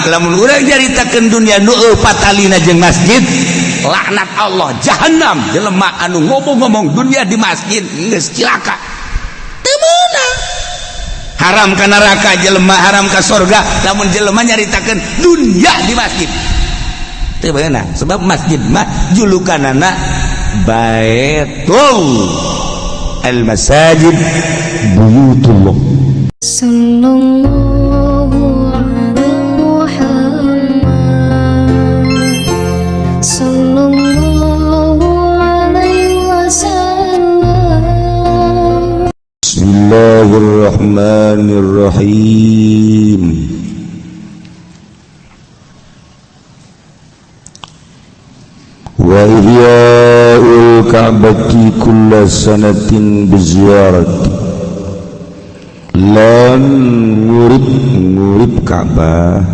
Lamun urang nyaritakeun dunia nu patalina jeung masjid, laknat Allah, jahanam jelema anu ngomong-ngomong dunia di masjid, geus cilaka, teu meunang, haram ka neraka jelema, haram ka sorga lamun jelema nyaritakeun dunia di masjid. Teu meunang, sebab masjid mah julukanana Baitul al masajid buyutullah. Sallallahu ala Muhammad. Sallallahu alaihi wasallam. Bismillahirrahmanirrahim. Wa ihya'ul ka'bati kulla sanatin biziyarati. Lan ngurip-ngurip Ka'bah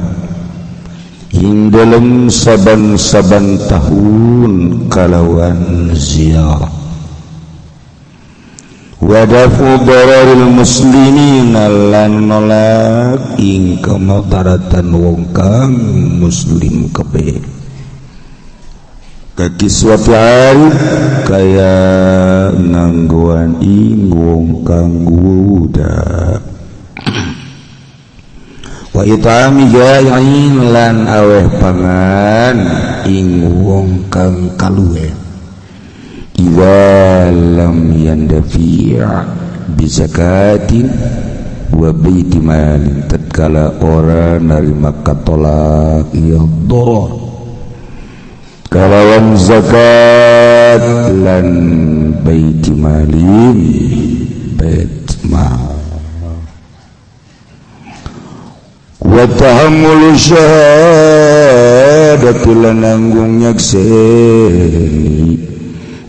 ing dalem saban-saban tahun kalawan ziarah. Wadafu dararil muslimin lan nolak ing kemadaratan wong kang muslim kabeh. Kakiswati arif kaya nganggoan ing wong kang wuda. Wa it'ami ja'in lan aweh pangan ing wong kang kaluwe. Idza lam yandafi' bi zakatin wa baiti malin, tatkala ora narima katolak ya darar kalawan zakat lan baiti malin bait mal. Wa tahammulu syahadati lan nanggung nyakseni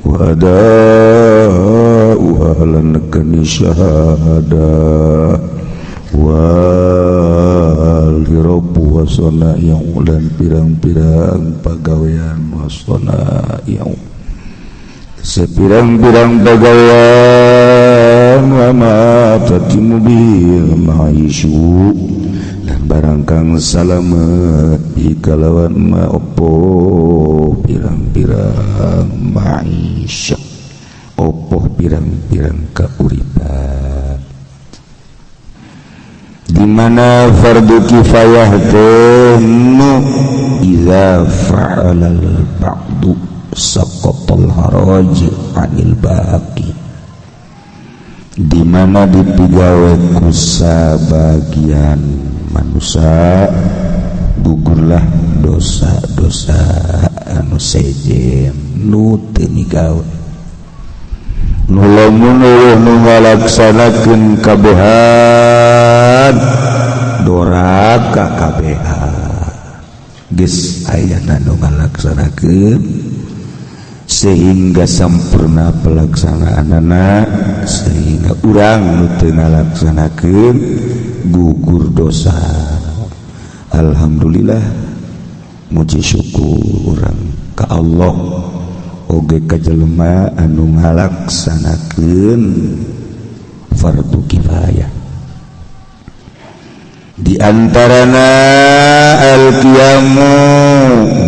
wa ada'uha lan nekeni syahadah wal hirabu wasona yang lan pirang-pirang pagawean wasona yang sepirang-pirang pagawean wa ma tatimu bil ma'isyu lan barang kang salamet bi kalawan ma opo pirang-pirang ma'isya opo pirang-pirang kauripan. Di mana fardu kifayah teh nu idza fa'alal ba'du saqatal haraj 'anil baqi, di mana dipigawe ku sabagian manusia gugurlah dosa-dosa anu sejen nu teu migawe, nu lamun eueuh nu ngalaksanakeun kabehan doraka kabehan geus ayana nu ngalaksanakeun sehingga sampurna pelaksanaanana, sehingga urang nu teu ngalaksanakeun gugur dosa. Alhamdulillah, muji syukur urang ka Allah oge ka jelema anu ngalaksanakeun fardu kifayah. Di antarana al-qiyamu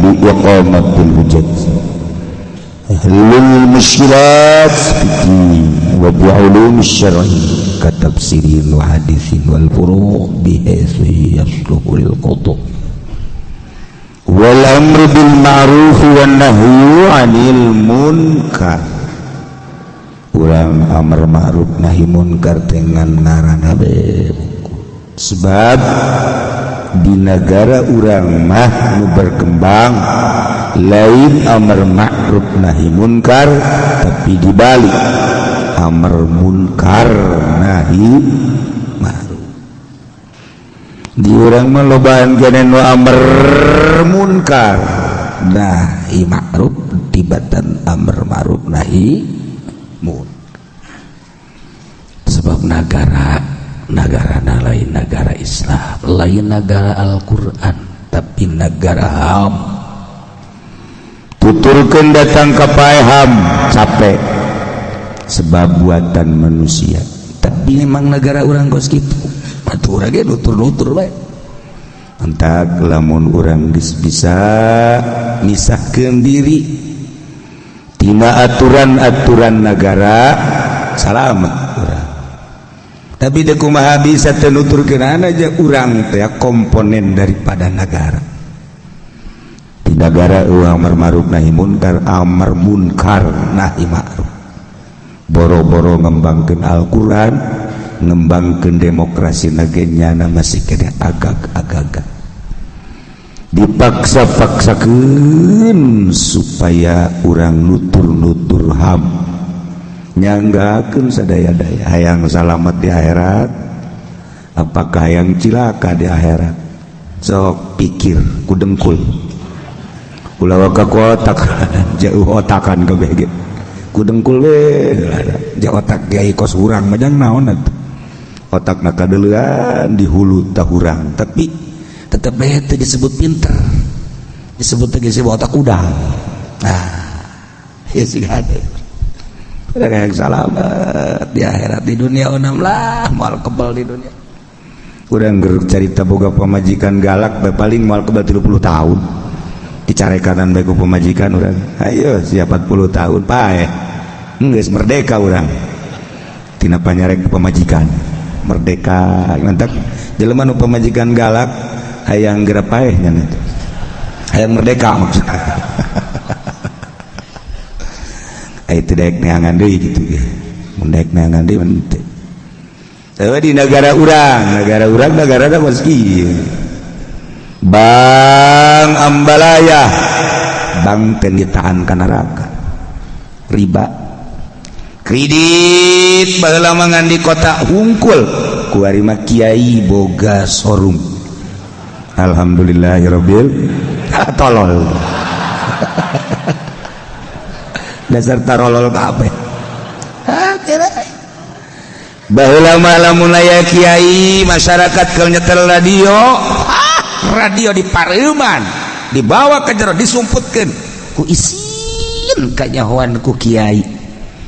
bi iqamatil hujjat ahlul musykilat wa bi ulum syar'i katafsirin wa hadithin wal furu' bihaitsu yasluhu lil qada wal amru bil ma'ruf wan nahyu 'anil munkar. Urang amar ma'ruf nahi munkar dengan ngaranna be, sebab di negara urang mah nu berkembang lain amar ma'ruf nahi munkar, tapi dibalik amar munkar nahi ma'ruf. Di urang mah lobaan kene nu amar munkar nahi ma'ruf tibatan amar ma'ruf nahi munkar. Sebab negara lain negara Islam, lain negara Al-Quran, tapi negara HAM. Tuturkeun datang ka paeham capek sebab buatan manusia. Tapi memang negara orang kos kitu, atuh urang ge nutur-nutur bae. Entak lamun urang geus bisa misahkeun diri tina aturan-aturan negara, salamet urang. Tapi teu kumaha bisa teu nuturkeun aja, urang teh komponen daripada negara. Di negara eueuh amar ma'ruf nahi munkar, amar munkar nahi ma'ruf. Boro-boro ngembangkeun Al-Qur'an, ngembangkeun demokrasi ge nyana masih kena agag-agagan, dipaksa-paksakeun supaya urang nutur-nutur HAM, nyanggakeun sadaya-daya. Hayang salamet di akhirat, apakah hayang cilaka di akhirat? Sok pikir ku dengkul, ulah waka ku otak, jauh otakan kabeh ge ku dengkul we. Ja otak kiai kos urang mah jang naon atuh, otak na kadeulean di hulu tah urang, tapi tetep bae teu disebut pinter, disebut teh geus otak udang. Nah, ya sih ada yang salamet di akhirat. Di dunia onam lah moal kebal. Di dunia urang geruk carita boga pamajikan galak bae, paling moal kebal 30 tahun, dicarekanan bae ku pamajikan urang. Ayo siap 40 tahun paeh, geus merdeka urang tina panyarek pamajikan, merdeka. Mantap jelema nu pamajikan galak, hayang geura paeh nya itu, hayang merdeka maksudna. Aya teu daek neangan deui kitu ge, mun daek neangan deui mah henteu. Tapi di negara urang, negara urang, negara da kos kieu. Bang ambalaya, bang teu ditahan ka neraka. Riba kredit baheula mah ngan di kota hungkul, kuari mah kiai boga showroom. Alhamdulillahirabbil tolol, dasar tarolol kabeh. Baheula mah lamun aya kiai, masyarakat keur nyetel radio, radio di pareuman dibawa ke jero, disumputkeun ku isin kanyahoan ku kiai.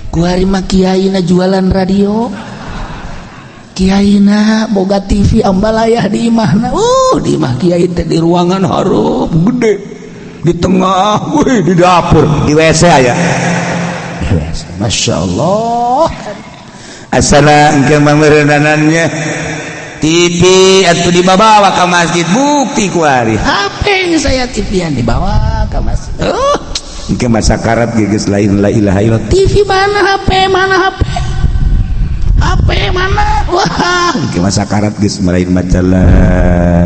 Kuari mah kiai na jualan radio, kiai na boga TV ambalayah di imahna. Di imah kiai teh di ruangan hareup gede, di tengah, wih, di dapur, di WC aya, di WC. Masya Allah, asana engke mameureunannya TV atuh dibawa ke masjid. Bukti kuari HP saya TV-an dibawa ke masjid. Engke masa karat geus lain la ilaha illallah. TV mana, HP mana, HP HP mana, wah, engke masa karat geus lain maca la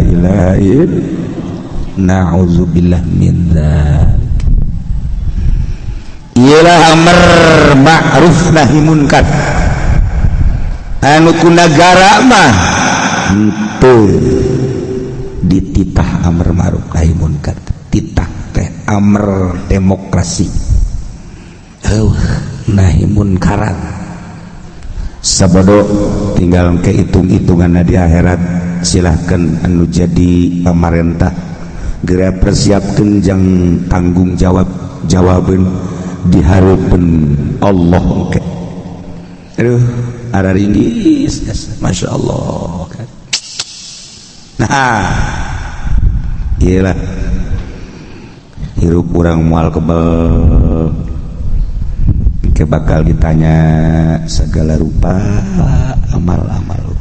ilaha illallah. Na'udzubillah min dzalik. Iyalah amar ma'ruf nahi munkar anu ku nagara mah henteu dititah amar ma'ruf nahi munkar, titah teh amar demokrasi, eueuh nahi munkaran. Sabodo tinggal ke hitung-hitungan di akhirat. Silahkan anu jadi pamarentah geura persiapkeun jang tanggung jawab, jawaban di hareupeun Allah engke. Aduh, ara ringgis, Masya Allah kan. Nah, iyalah hirup urang moal kebel, ke bakal ditanya segala rupa amal-amal.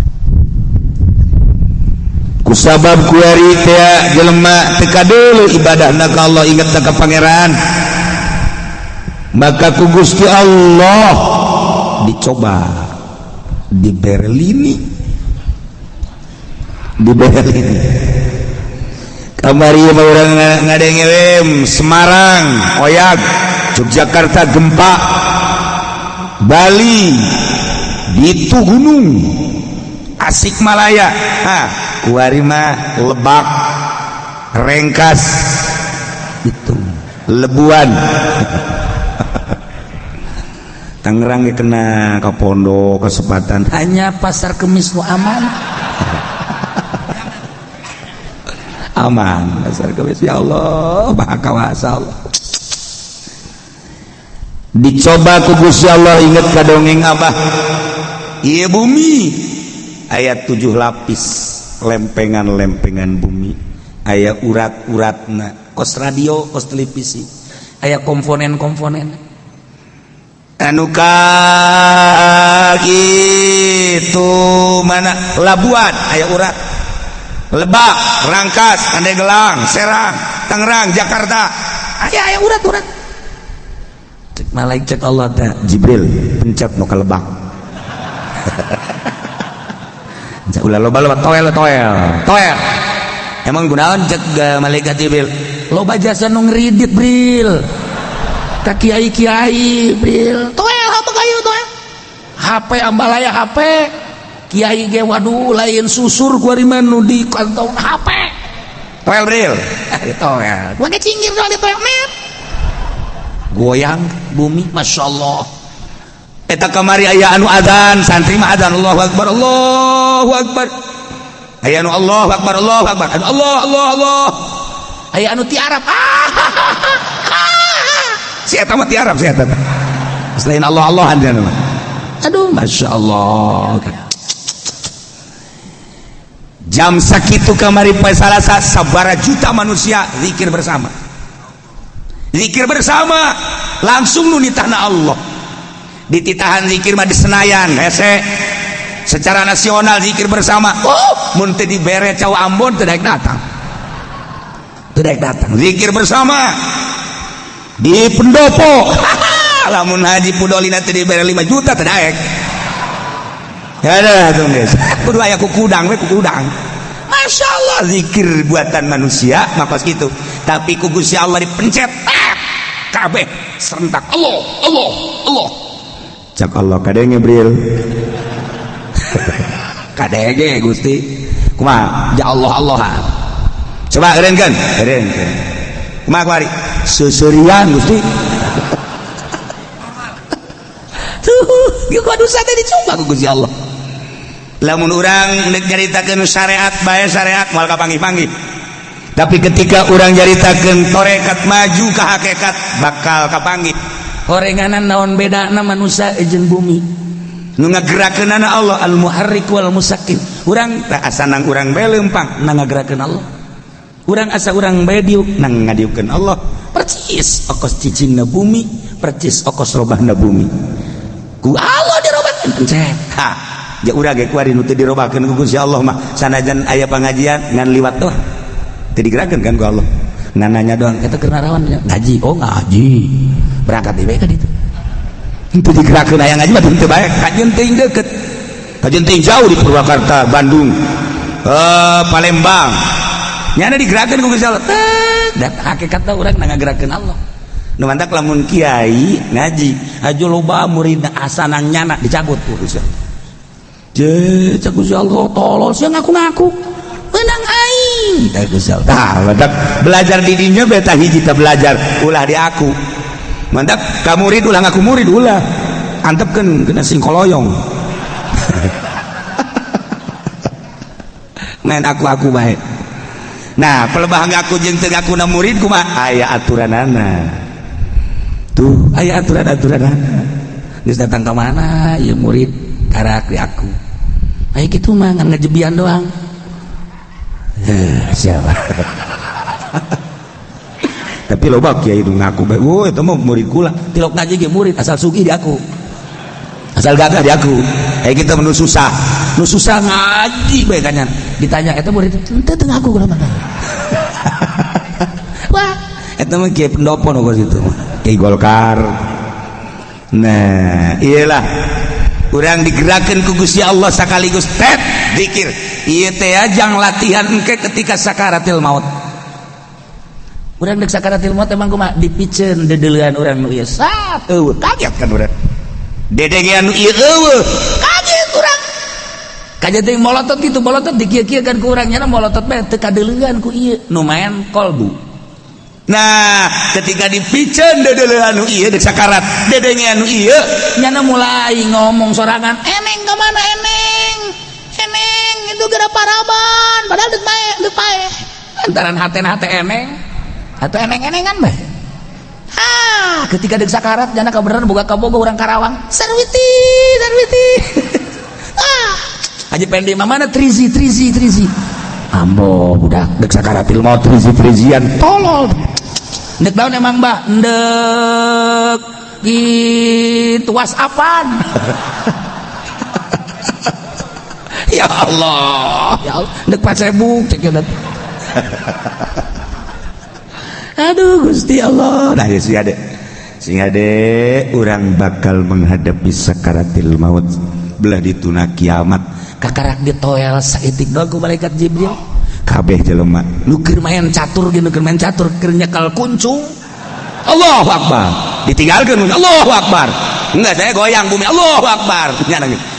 Kusabab kuari teh jelema teu kadulu ibadahna ka Allah, inget ka Pangeran, maka ku Gusti Allah dicoba di Berlini, di Berlini kamari mah urang ngadenge Semarang oyag, Yogyakarta gempa, Bali itu gunung, Asik Malaya, ha kuari mah Lebak, Rengkas itu, Lebuan, Tangerang kena ke pondok kesempatan, hanya Pasar Kemis nu aman, aman Pasar Kemis. Ya Allah, maha kawasa Allah. Dicoba ku Gusti Allah. Inget ka dongeng Abah, ieu bumi ayat 7 lapis, lempengan-lempengan bumi. Aya urat-uratna kos radio, kos televisi, aya komponen-komponen anu ka gitu. Mana Labuan aya urat, Lebak, Rangkas, Pandeglang, Serang, Tangerang, Jakarta aya aya urat-urat. Cek malaikat, cek Allah teh, "Jibril, pencet nu ka Lebak." Ulah loba-loba, toel, toel, toel. "Emang gunaon?" cek malaikat Jibril. "Loba jasa nu ngeridit, Bril, ka kiai kiai, Bril. Toel apa kayu, toel HP ambalaya HP kiai ge. Waduh, lain susur kuari mah nu di kantong HP. Toel, Bril, toel." Gua ge cinggir doang di toel net, goyang bumi. Masya Allah, eta kamari aya anu adzan, santri mah adzan, "Allahu akbar, Allahu akbar." Aya anu, "Allahu akbar, Allahu akbar." Anu, "Allah, Allah, Allah." Aya anu tiarap, ah, si eta mah tiarap, si eta mah selain Allah Allahan dia mah. Aduh, masya Allah, jam sakitu kamari poe Salasa sabara juta manusia zikir bersama, zikir bersama langsung nu nitahna Allah. Dititahan zikir mah di Senayan hese, secara nasional zikir bersama. Oh, mun teu dibere cau Ambon teu daek datang, teu daek datang. Zikir bersama di pendopo, lamun Haji Pudolina teu dibere 5 juta teu daek. Ya dah tuh guys, kudu aya kukudang we, kukudang. Masya Allah, zikir buatan manusia mah kos gitu, tapi ku Gusti Allah dipencet, ah, kabeh serentak, "Allah, Allah, Allah." Cak Allah, "Kadenge, Bril?" "Kadenge, Gusti." "Kumaha ja Allah Allah? Coba eureunkeun, eureunkeun. Kumaha kuari?" "Seuserian, Gusti." Tuh, gua dosa teh dicoba ku Gusti Allah. Lamun urang nek nyaritakeun syariat bae, syariat moal kapanggih-panggih, tapi ketika urang nyaritakeun torekat maju ke hakikat, bakal kapanggih. Horenganan naon bedana manusia jeung bumi? Nu ngagerakeunana Allah, al muharrik wal musakkin. Urang tak asa nang urang bae leumpang, nang ngagerakeun Allah. Urang asa urang bae diuk, nang ngadiukkeun Allah. Percis okos cicingna bumi, percis okos robahna bumi, ku Allah dirobatkeun, pencet. Ha ja, urang ge kuari nu teu dirobakeun ku Gusti Allah mah sanajan aya pangajian ngan liwat doang, teu digerakeun kan ku Allah. Ngan nanya doang, "Eta keur narawan?" "Ngaji." "Oh, ngaji." Berangkat di bae ka ditu. Teu digerakeun, aya ngaji mah teu bae. Kajeun teuing deukeut, kajeun teuing jauh di Purwakarta, Bandung, Palembang, nyana digerakeun ku Gusti Allah. Dan hakikatna urang na ngagerakeun Allah. Nu mantak lamun kiai ngaji aja loba murid asa nang nyana, dicabut ku Gusti Allah. Je, cek Gusti Allah, "Tolol sia, ngaku-ngaku menang aing." Tah, Gusti Allah. Tah, mantak belajar di dinya beta hiji teh, belajar ulah di aku. Mantap ka murid ulah ngaku murid, ulah, antepkeun kena sing koloyong. Main aku bae. Nah, pelebah ngaku jeung teu ngakuna murid kumaha? Aya aturanana tuh, aya aturan-aturanana. Geus datang ka mana ieu murid, karak di aku. Aya kitu mah ngan ngejebian doang. Eh, siapa? Tapi loba kiai nu ngaku bae, "Woi, eta mah murid kula." Tilok ngaji ge murid, asal sugih di aku, asal gagah di aku. Eh, kita menu susah, nu susah ngaji bae kan. Ditanya, "Eta murid?" "Henteu, teu ngaku kula mah." Wah, eta mah kiai pendopo nu situ, kiai Golkar. Nah, iyalah urang digerakkan ku Gusti Allah sekaligus tet zikir ieu teh jang latihan engke ketika sakaratil maut. Urang dek sakaratil maut emang kumaha? Dipiceun dedeulean urang nu ieu, sat, eueuh. Kaget kan urang? Dedengean nu ieu eueuh, kaget urang. Kaget teh molotot gitu, molotot dikieu-kieu kan ku urang, nyana molotot bae teu kadeuleuan ku ieu nu main kolbu. Nah, ketika dipiceun dedeulean nu ieu dek sakarat, dedengean nu ieu, nyana mulai ngomong sorangan, "Eneng ke mana, eneng? Eneng itu gara paraban." Padahal dek pae, dek pae antaran hate-hate eneng atau eneng-enengan bae. Ah, ketika dek sakarat nyana kabeneran boga kabogo urang Karawang, "Sarwiti, Sarwiti." Ah, Haji Pendi mah mana? Trizi, Trizi, Trizi. Ambo budak dek sakaratil maut rizi-rizian tolol. Ndek naon emang Mbah? Ndek gitu whatsappan. Ya Allah, ya Allah, ndek Facebook cek ya. Aduh Gusti Allah. Nah ya sing ade. Sing ade urang bakal menghadapi sakaratil maut belah dituna kiamat. Kakarak ditoel saeutik doang ku malaikat Jibril. Kabeh jelema nu keur main catur ge nu keur main catur keur nyekel kuncung. Allahu Akbar. Ditinggalkeun Allahu Akbar. Enggak, saya goyang bumi Allahu Akbar.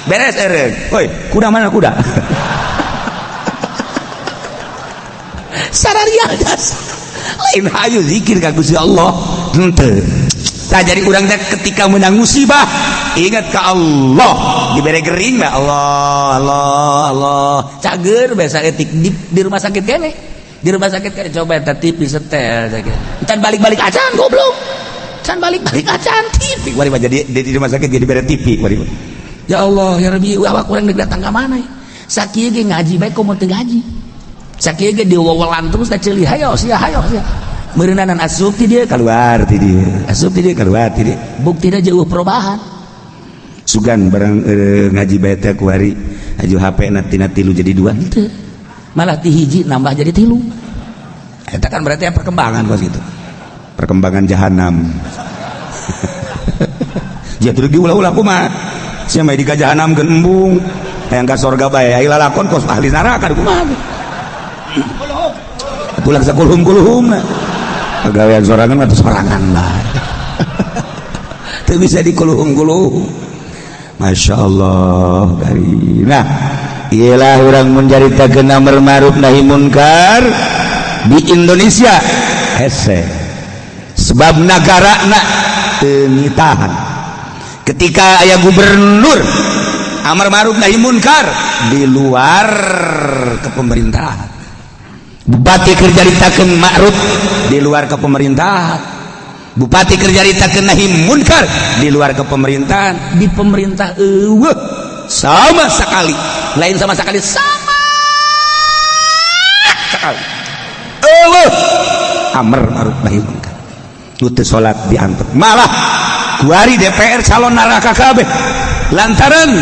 Beres eureun. Woi, kuda mana kuda? Sararia jas. Lain hayu zikir ka Gusti Allah. Henteu. Tah jadi urang teh ketika menang musibah ingat ka Allah, dibere gering lah Allah Allah Allah. Cager biasa etik di rumah sakit kene. Di rumah sakit kene coba eta TV setel sakitu. Can balik-balik acan goblok. Can balik-balik acan TV. Kuari mah jadi di rumah sakit jadi bere TV kuari mah. Ya Allah ya Rabbi, awak urang deuk datang ka mana? Sakieu ge ngaji bae komo teu ngaji. Sakieu ge diwewelan terus da ceuli hayo sia hayo sia. Meureunanan asup ti dieu keluar ti dieu. Asup ti dieu keluar ti dieu. Buktina jauh perubahan. Sugan barang ngaji bae teh kuari aju HP na tina 3 jadi 2 henteu. Malah ti hiji nambah jadi 3. Eta kan berarti perkembangan kos gitu. Perkembangan jahanam. Jatuh lagi ulah-ulah kumaha. Sia mah di ka jahanam geun embung. Hayang ka sorga bae aya lalakon kos ahli neraka kumaha. Pulang sakulhum-kulhum na. Pagawean sorangan atau sorangan lah. Teu bisa dikuluhum-kuluhum. Masya Allah kari. Nah, iyalah urang mencaritakeun amar ma'ruf nahi munkar di Indonesia hese. Sebab nagarana teu ngitahan. Ketika aya gubernur amar ma'ruf nahi munkar di luar kepemerintahan. Bupati keur caritakeun ma'ruf di luar kepemerintahan. Bupati keur caritakeun nahi munkar di luar kepemerintahan. Di pemerintah eueuh sama sekali. Lain sama sekali, sama sekali. Eueuh amar ma'ruf nahi munkar. Nu teu salat diantep. Malah kuari DPR calon neraka kabeh. Lantaran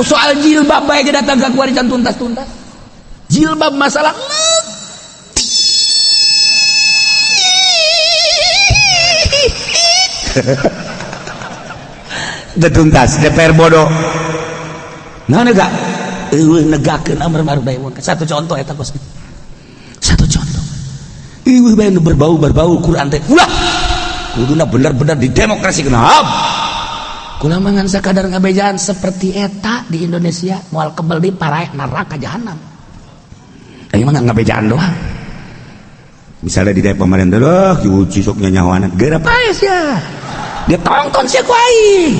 soal jilbab bae ge datang ka kuari can tuntas-tuntas. Jilbab masalah tuntas DPR bodoh. Nah negak eueuh negakeun amar ma'ruf nahi munkar. Satu contoh eta kos. Satu contoh. Eueuh bae nu berbau-berbau Quran teh. Ulah. Kuduna bener-bener didemokrasikeun. Hap. Kula mah ngan sakadar ngabejaan seperti eta di Indonesia moal kebel di paraeh neraka jahanam. Aing mah ngabejaan doang. Misalnya di daerah pemerintah loh, diuji sok nyanyawanan. Geura pae sia. Dia tonton sia ku aing.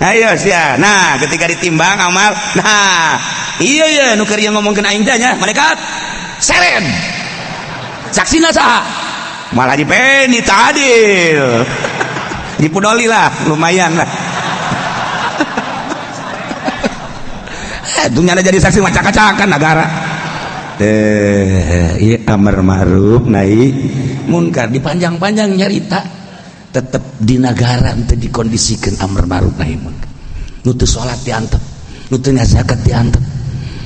Ayo sia. Nah, ketika ditimbang amal, nah, iya iya nu keur ngomongkeun aing teh nya, malaikat. Seren. Saksina saha? Malah di Peni adil. Dipudoli lah, lumayan lah. Dunya jadi saksi macak-macakan negara. Iya amar ma'ruf nahi munkar dipanjang-panjang nyarita tetep di negara teu dikondisikan amar ma'ruf nahi munkar. Nu teu salat diantep, nu teu ngazakat diantep,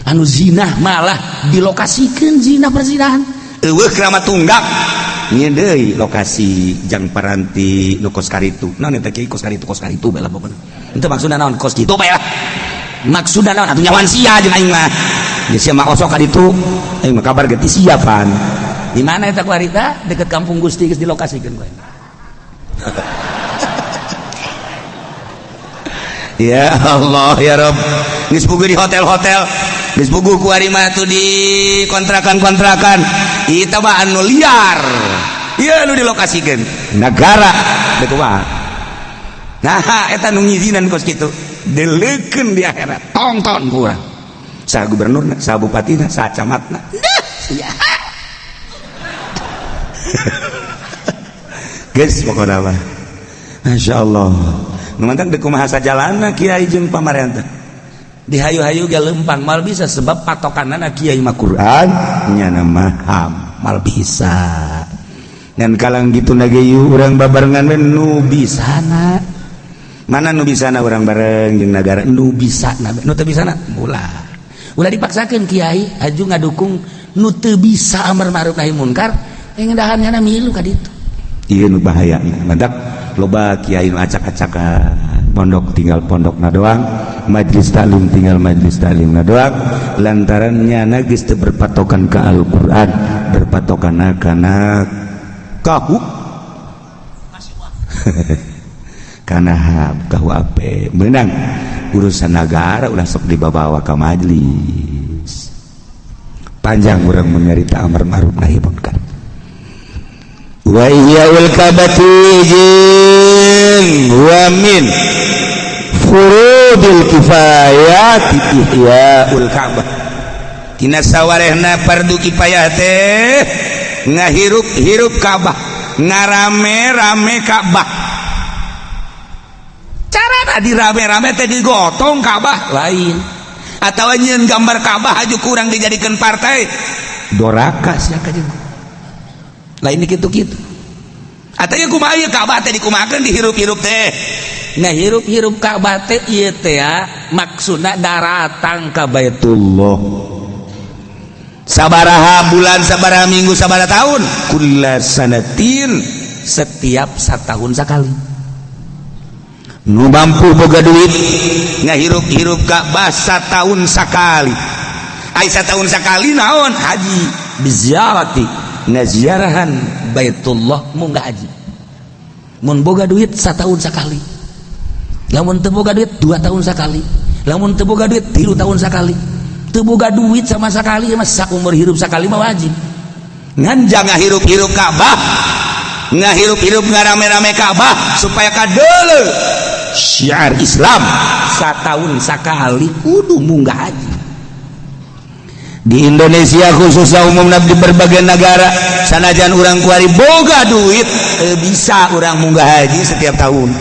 anu zina malah dilokasikeun zina perzinahan. Eueuh keramat tunggak nyeun deui lokasi jang paranti nu kos karitu. Naon eta kieu kos karitu bae lah pokona. Henteu maksudna naon kos kitu bae lah. Maksudna naon atuh nyawan sia jeung aing mah. Ya sia mah osok ka ditu. Aing mah kabar ge ti siapan. Di mana eta ku harita? Deket Kampung Gusti geus dilokasikeun ku aing. Ya Allah ya Rabb. Geus puguh di hotel-hotel, geus puguh ku ari mah tuh di kontrakan-kontrakan. Ieu mah anu liar. Ieu anu dilokasikeun. Nagara deuk kumaha? Nah, eta nu ngizinan kos kitu. Deleukeun di akhirat. Tonton ku urang. Saha gubernurna, saha bupatina, saha camatna. Dah, sia. Geus pokona mah. Masyaallah. Nu mantap deuk kumaha sajalana kiai jeung pamarentah. Dihayu-hayu ge lempang, mal bisa, sebab patokanana kiai mah Quran, nyana mah HAM, mal bisa. Dan kalang gitu nage urang babarengan we nu bisana. Mana nu bisana urang bareng jeung nagara nu bisa, nu teu bisana ulah. Ulah dipaksakeun. Kiai aju ngadukung nu teu bisa amar ma'ruf nahi munkar, ngedahan nyana milu ka ditu. Ieu nu bahaya. Madak loba kiai nu acak-acakan, pondok tinggal pondokna doang, majlis taklim tinggal majlis taklimna doang, lantaran nyana geus teu berpatokan ke Al-Qur'an, berpatokan kana kahu kana KUHP. Menang urusan negara ulah sok dibawa ke majlis. Panjang urang menyarita amar ma'ruf nahi munkar. Wa ihyaul kabati jeung wa min furudil kifayati ihyaul Ka'bah. Tina sawarehna fardu kifayah teh ngahirup-hirup Ka'bah, ngarame-rame Ka'bah. Cara dirame-rame teh digotong Ka'bah lain, atau nyieun gambar Ka'bah aju kurang dijadikan partai doraka sia ka lain gitu-gitu. Atau ya kumaha ieu Ka'bah teh dikumahakeun, dihirup-hirup teh? Ngahirup-hirup Ka'bah teh ieu teh ya, maksudna daratang ka Baitullah sabaraha bulan, sabaraha minggu, sabaraha tahun, kulla sanatin, setiap setahun sekali. Nu mampu boga duit ngahirup-hirup Ka'bah setahun sekali. Ai setahun sekali naon? Haji, biziarati, ngaziarahan Baitullah, munggah haji. Mun boga duit setahun sekali. Lamun teu boga duit 2 tahun sekali. Lamun teu boga duit 3 tahun sekali. Teu boga duit sama sekali mah saumur hirup sekali mah wajib. Ngan jangan hirup-hirup Ka'bah, ngahirup-hirup, ngarame-rame Ka'bah supaya kadeuleu syiar Islam, setahun sekali kudu munggah haji. Di Indonesia khususnya, umumnya di berbagai negara, sanajan urang kuari boga duit, bisa urang munggah haji setiap tahun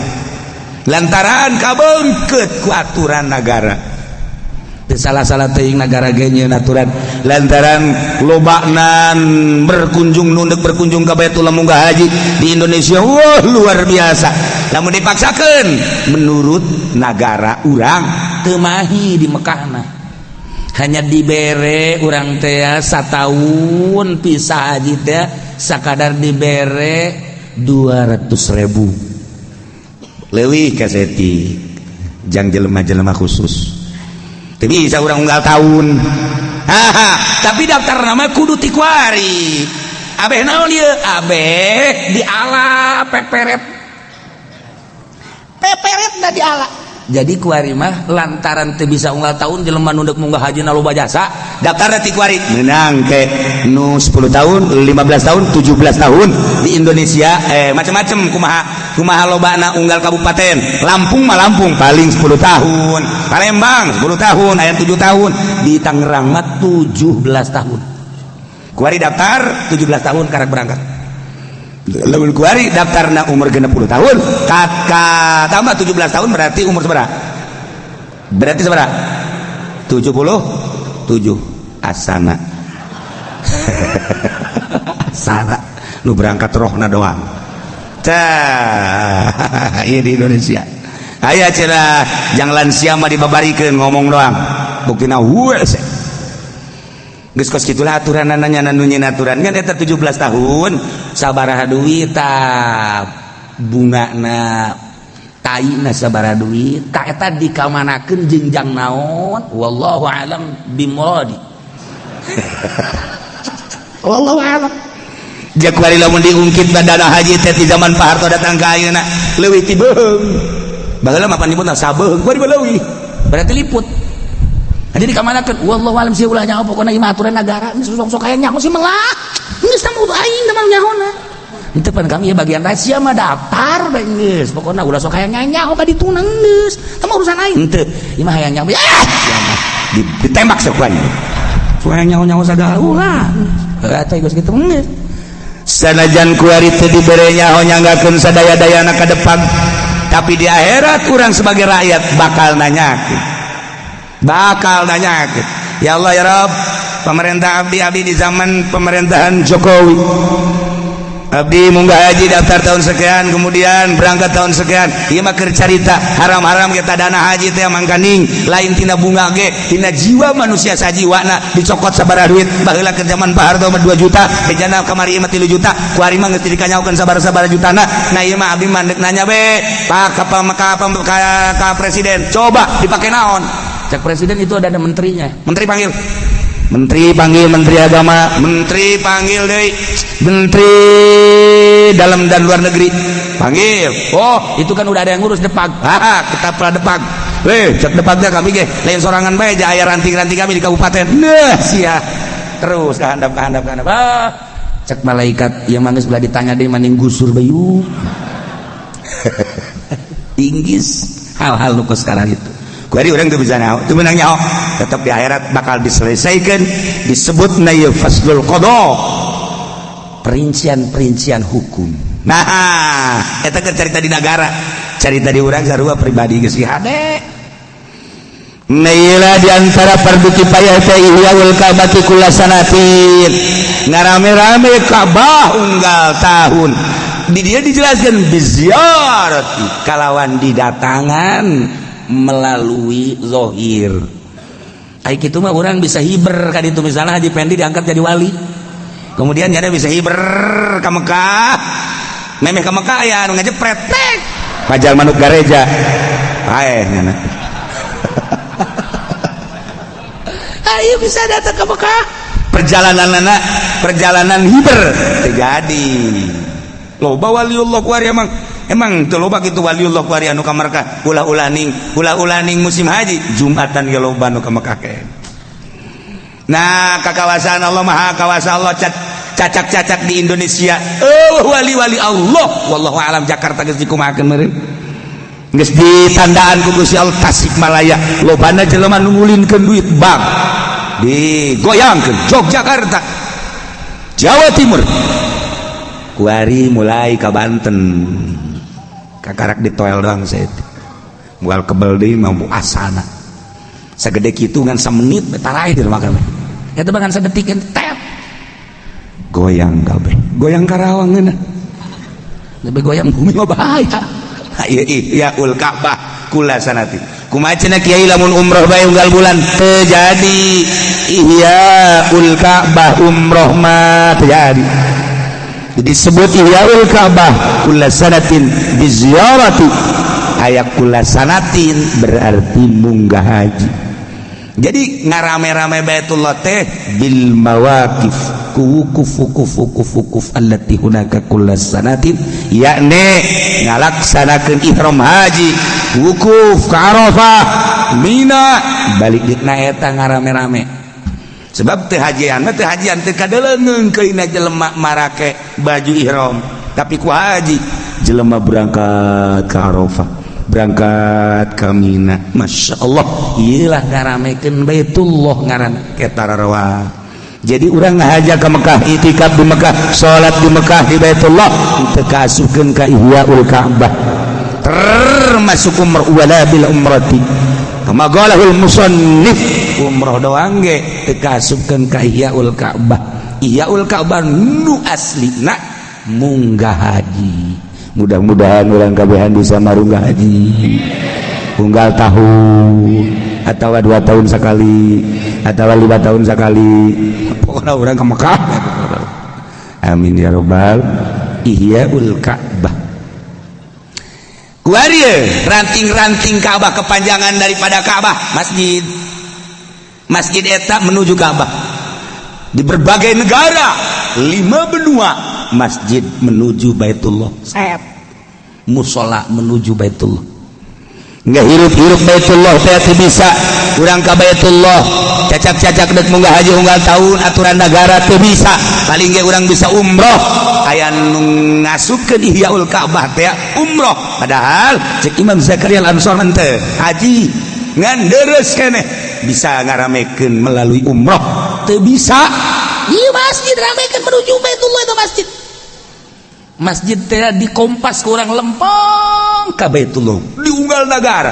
lantaran kabengket ku aturan negara. Salah-salah teuing negara ge nyieun aturan lantaran lobaknan berkunjung, nunduk berkunjung ke Baitullah, munggah haji di Indonesia. Wah, luar biasa. Lamun dipaksakan menurut negara, urang teu mahi di Mekahna, hanya dibere urang teh satahun pisah haji teh sakadar dibere 200.000 leuwih kaseti jang jelema-jelema khusus. Tapi bisa urang unggal tahun. Haha, tapi daftar nama kudu ti kuari. Abeh naon ieu? Abeh diala peperet, peperet da diala. Jadi kuari mah lantaran teu bisa unggal tahun, jelema nu deuk munggah haji na loba jasa, daftar ti kuari menang ke nu 10 tahun, 15 tahun, 17 tahun di Indonesia. Macam-macam, kumaha kumaha lobana unggal kabupaten. Lampung mah, Lampung paling 10 tahun, Palembang 10 tahun, aya 7 tahun, di Tangerang mah 17 tahun. Kuari daftar 17 tahun karak berangkat. Lamun kuari daftarna umur 60 tahun, kata tambah 17 tahun berarti umur seberapa? Berarti seberapa? 77. Asana asana nu berangkat rohna doang. Tah, ini di Indonesia aya cenah jang lansia mah dibabarikeun, ngomong doang, buktina hese. Geus kos kitulah aturan nanya nu nyieun aturan kan eta 17 tahun sabaraha duit tah, bungana taina sabaraha duit tah, eta dikamanakeun jeung jang naon, wallahu alam bimuradi, wallahu alam. Jakwari lamun diungkit dana haji teh ti zaman Pak Harto datang ka ayeuna leuwih ti beuheung. Baheula mah pan nyebutna sabeung, kuari leuwih, berarti liput. Jadi dikamanakeun, wallahu alam sih, ulah nyaho. Pokona ieu mah aturan negara, geus sok-sok aya nyaho sih melah. Geus tah aing teh mah nyahona. Itu pan kami ya bagian rahasia mah daftar bae geus. Pokona ulah sok aya nyaho ka dituna geus. Tah mah urusan aing. Henteu, ieu mah hayang nyaho. Ah, ditembak sok aing. Sok hayang nyaho-nyaho sagala ulah. Eta geus kitu geus. Sanajan kuari teu dibere nyaho nyanggakeun sadaya-dayana ka depan, tapi di akhirat urang sebagai rakyat bakal nanyakeun. Bakal nanya, "Ya Allah, ya Rob, pemerintah abdi, abdi di zaman pemerintahan Jokowi, abdi munggah haji daftar tahun sekian, kemudian berangkat tahun sekian." Ieu mah keur carita haram-haram kita. Dana haji teh mangkaning lain tina bunga ge, tina jiwa manusia sajiwana dicokot sabaraha duit. Baheula ke zaman Pak Harto mah 2 juta, bejana kamari mah 3 juta, kuari mah geus dikanyaokeun sabaraha-sabaraha jutana. Nah, ieu mah abdi mah deuk nanya be, Pak, ka presiden, coba dipake naon? Cek presiden, itu ada menterinya. Menteri panggil, menteri panggil, menteri agama, menteri panggil deh, menteri dalam dan luar negeri panggil. Oh, itu kan udah ada yang ngurus Depag. Ah, kita pernah Depag. Weh, cek Depagnya, kami ge lain sorangan bae, aya ranting-ranting kami di kabupaten. Nah, sia terus kehandap, kehandap, kehandap. Ah, cek malaikat yang mangis belah ditanya deh, maning gusur bayu inggis hal-hal nu sekarang itu. Kuari urang teu bisa nyaho, teu meunang nyaho. Tetap di akhirat bakal diselesaikan, disebut na ieu faslul qada, perincian-perincian hukum. Nah, eta keur carita di negara, carita di urang sarua pribadi geus hade. Nah, di antara fardu kifayah teh ihyaul Ka'bati kulla sanatin, ngarame-rame Ka'bah unggal tahun. Di dia dijelaskan biziarati, kalawan didatangan melalui zohir. Ai kitu mah orang bisa hiber kan itu. Misalnya Haji Pendi diangkat jadi wali, kemudian nyana bisa hiber ke Mekah, memeh ke Mekah ya anu ngejepret tek pajal manuk gareja paeh nyana. Ayo bisa datang ke Mekah, perjalanan anak, perjalanan hiber terjadi. Loba waliullah kuari, emang emang teu loba kitu waliullah kuari anu ka Mekah? Ulah-ulaning, ulah-ulaning musim haji, Jumatan ge loba anu ka Mekah ke. Nah, kakawasaan Allah, Maha Kawasa Allah, cacak-cacak di Indonesia. Oh, wali-wali Allah, wallahu alam. Jakarta geus dikumahakeun meureun, geus ditandaan ku Gusti Allah. Tasikmalaya lobana jelema nu ngulinkeun duit bank digoyangkeun. Yogyakarta, Jawa Timur, kuari mulai ka Banten, kakarak di toel doang. Saya mual kebel deui mah asana sagede kitu, ngan samenit taraih di rumah kami eta, bahkan sadetik tep goyang kabeh. Goyang Karawang ngeunah, lebih goyang bumi mah bahaya. Ieu ihyaul Ka'bah kula sanati. Kumaha cenah, Kiai, lamun umroh bae unggal bulan? Teu jadi ihyaul Ka'bah umroh mah, teu jadi. Disebut ihyaul Ka'bah kulla sanatin biziyarati, aya kulla sanatin berarti munggah haji. Jadi ngarame-rame Baitullah teh bil mawaqif, ku wukuf, wukuf, wukuf, wukuf allati hunaka kulla sanatin, yakni ngalaksanakeun ihram haji, wukuf ke Arafah, Mina, balik na eta ngarame-rame. Sebab teu hajian mah teu hajian, teu kadeleungeung keuna jelema marake baju ihram. Tapi ku haji jelema berangkat ke Arafah, berangkat ke Mina, Masya Allah, iyalah ngaramekeun Baitullah ngaran ketararawa. Jadi urang ngahaja ke Mekah, itikaf di Mekah, salat di Mekah, di Baitullah, teu kaasupkeun ka ihyaul Ka'bah, termasuk umrah. Wala bil umrati kama qalahul musannif, umroh doang ge teu kaasupkeun ka ihyaul Ka'bah. Ihyaul Ka'bah nu aslina munggah haji. Mudah-mudahan urang kabehan bisa marunggah haji unggal tahun atau 2 tahun sekali atau 5 tahun sekali, pokoknya urang ke Mekah. Amin ya robbal. Ihyaul Ka'bah kuari ranting-ranting Ka'bah, kepanjangan daripada Ka'bah masjid, masjid eta menuju Ka'bah. Di berbagai negara, lima benua, masjid menuju Baitullah, set musola menuju Baitullah. Nggak hirup-hirup Baitullah teh bisa urang ka Baitullah cacak-cacak dek munggah haji unggal tahun, aturan negara teu bisa. Paling ge urang bisa umroh, aya nu ngasupkeun ihyaul Ka'bah teh umroh, padahal cek Imam Zakaria Al-Ansor teh haji ngan deres keneh bisa ngaramekeun melalui umroh, teu bisa. Iya, masjid ramekeun menuju Baitullah itu masjid, masjid teh dikompas kurang lempeng ka Baitullah di unggal negara.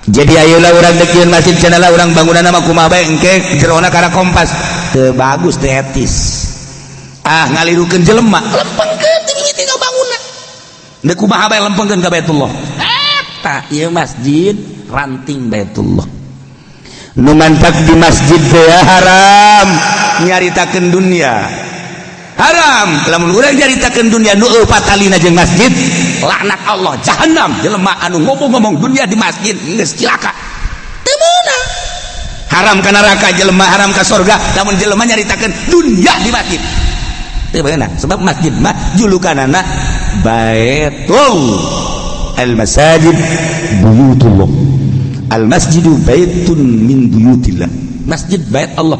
Jadi ayolah urang dekeun masjid, cenah lah urang bangunan mah kumaha bae, engke jerona kana kompas. Teu bagus, teu etis. Ah, ngalirukeun jelema. Lempengkeun ti mimiti ngabangunna. Deuk kumaha bae lempengkeun ka Baitullah. Eta ieu masjid ranting Baitullah. Nu mantak di masjid teh haram nyaritakeun dunia. Haram lamun urang nyaritakeun dunia nu patalina jeung masjid, laknat Allah, jahanam jelema anu ngomong-ngomong dunia di masjid, geus cilaka. Teu meunang. Haram ka neraka jelema, haram ka sorga lamun jelema nyaritakeun dunia di masjid. Teu meunang, sebab masjid mah julukanana Baitul al masajid buyutullah. Al masjidu baitun min buyutillah. Masjid bait Allah.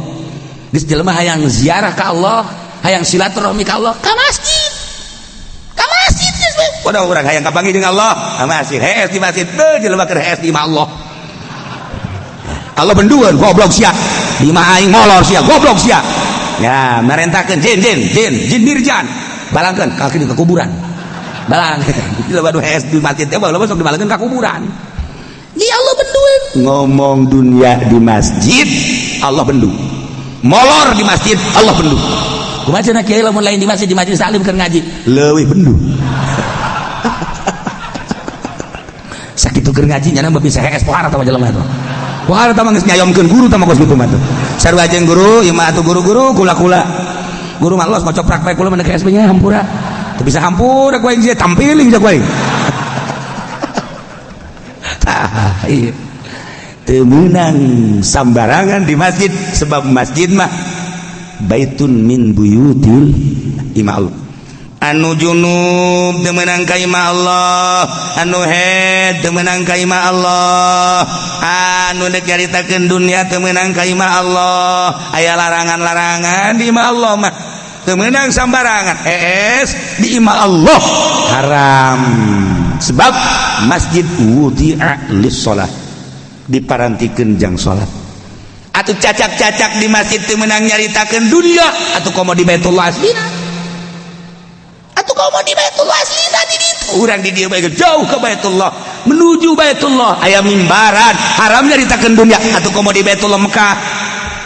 Geus jelema hayang ziarah ka Allah, hayang silaturahmi ka Allah, ka masjid. Ka masjid geus we. Waduh, urang hayang kapanggih jeung Allah, ka masjid. Hees di masjid, beuh jelema keur hees di imah Allah. Allah bendueun, goblok sia. Di imah aing molor sia, goblok sia. Ya, merentahkeun jin jin jin jin mirjan. Balangkeun ka ke kuburan. Balang. Jelema nu hees di masjid teh baheula sok dibalangkeun ka kuburan. Di Allah bendueun. Ngomong dunia di masjid, Allah bendu. Molor di masjid, Allah bendu. Kumaha cenah kiai lamun lain di masjid, di masjid salim keur ngaji, leuwih bendu. Sakitu keur ngaji nyana bisa hees pohara tah jelema eta. Pohara tah geus nyayomkeun guru tah kos kitu mah tuh. Sarua jeung guru, ieu mah atuh guru-guru kula-kula. Guru mah los maca praktek kula mah hees nya hampura. Teu bisa hampura ku aing sia tampiling ja ku aing. Tah, iya. Teu meunang sambarangan di masjid, sebab masjid mah baitun min buyutil imah Allah. Anu junub teu meunang ka imah Allah, anu head teu meunang ka imah Allah, anu deuk nyaritakeun dunia teu meunang ka imah Allah. Aya larangan-larangan di imah Allah mah, teu meunang sambarangan. Hees di imah Allah haram, sebab masjid wudi'a lis-shalah, diparantikeun jang salat. Atuh cacak-cacak di masjid teu meunang nyaritakeun dunia, atuh komo di Baitullah aslina. Atuh komo di Baitullah aslina di ditu. Urang di dieu bae jauh ke Baitullah, menuju Baitullah aya mimbaran, haram nyaritakeun dunia. Atuh komo di Baitullah Mekah.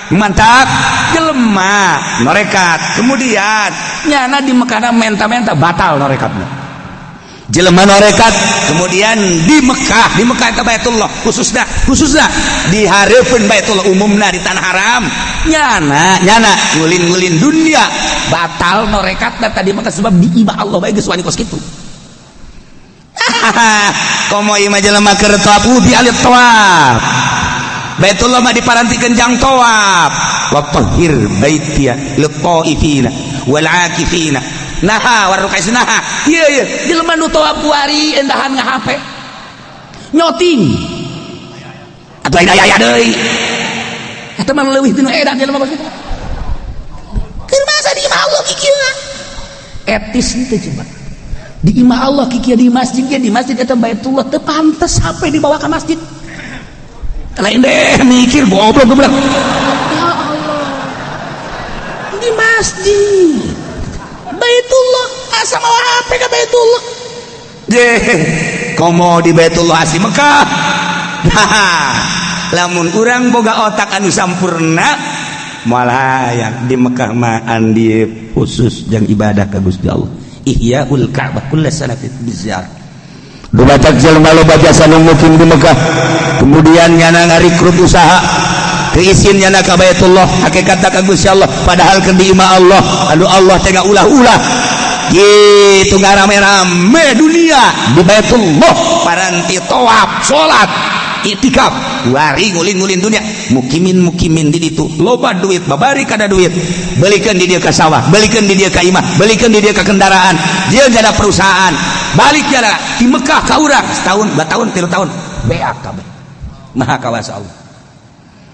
Mantap jelema norekat, kemudian nyana di Mekah menta-menta batal norekatna. Jelema norekat kemudian di Mekah, di Mekah eta Baitullah khususna, khususna di hareupeun Baitullah, umumna di tanah haram, nyana nyana ngulin-ngulin dunia batal norekatna tadi Mekah, sebab di imah Allah bae geus wani kos kitu. Komo ieu mah jelema keur tawaf, di alit tawaf. Baitullah mah diparantikeun jang tawaf. Wa tahhir baitiya lit taifina wal akifina. Naha warukais naha. Ieu ieu jelema nu tawaf kuari endahan nga-HP. Nyoting. Atuh aya aya deui. Eta mah leuwih tinu edan jelema kos kitu. Keur masa di imah Allah kikieu? Etis henteu coba. Di imah Allah kikieu, di masjid ge, di masjid eta Baitullah teu pantes HP dibawa ka masjid. Lain deh mikir goblok goblok. Ya Allah. Di masjid Baitullah asa mawa HP ka Baitullah. Deh, komo di Baitullah asli Mekah. Nah, lamun urang boga otak anu sampurna moal hayang di Mekah mah andi khusus jang ibadah ka Gusti Allah. Ihyaul Ka'bah kulla sanatin biziarah. Dumatak jelema loba jasa nu mukim di Mekah, kemudian nyana ngarikrut usaha keisin nyana ka Baitullah, hakikat ka Gusti Allah, padahal keur di imah Allah anu Allah teh ulah-ulah gitu ngarame-rame dunia di Baitullah, paranti tawaf, salat, itikaf, wari ngulin-ngulin dunia, mukimin mukimin di ditu loba duit, babari kada duit, belikeun di dieu ka sawah, belikeun di dieu ka imah, belikeun di dieu ka kendaraan, dia jada perusahaan, balik jada di Mekah ka urang setahun, 2 tahun, 3 tahun beak kabeh. Maha kawasa Allah.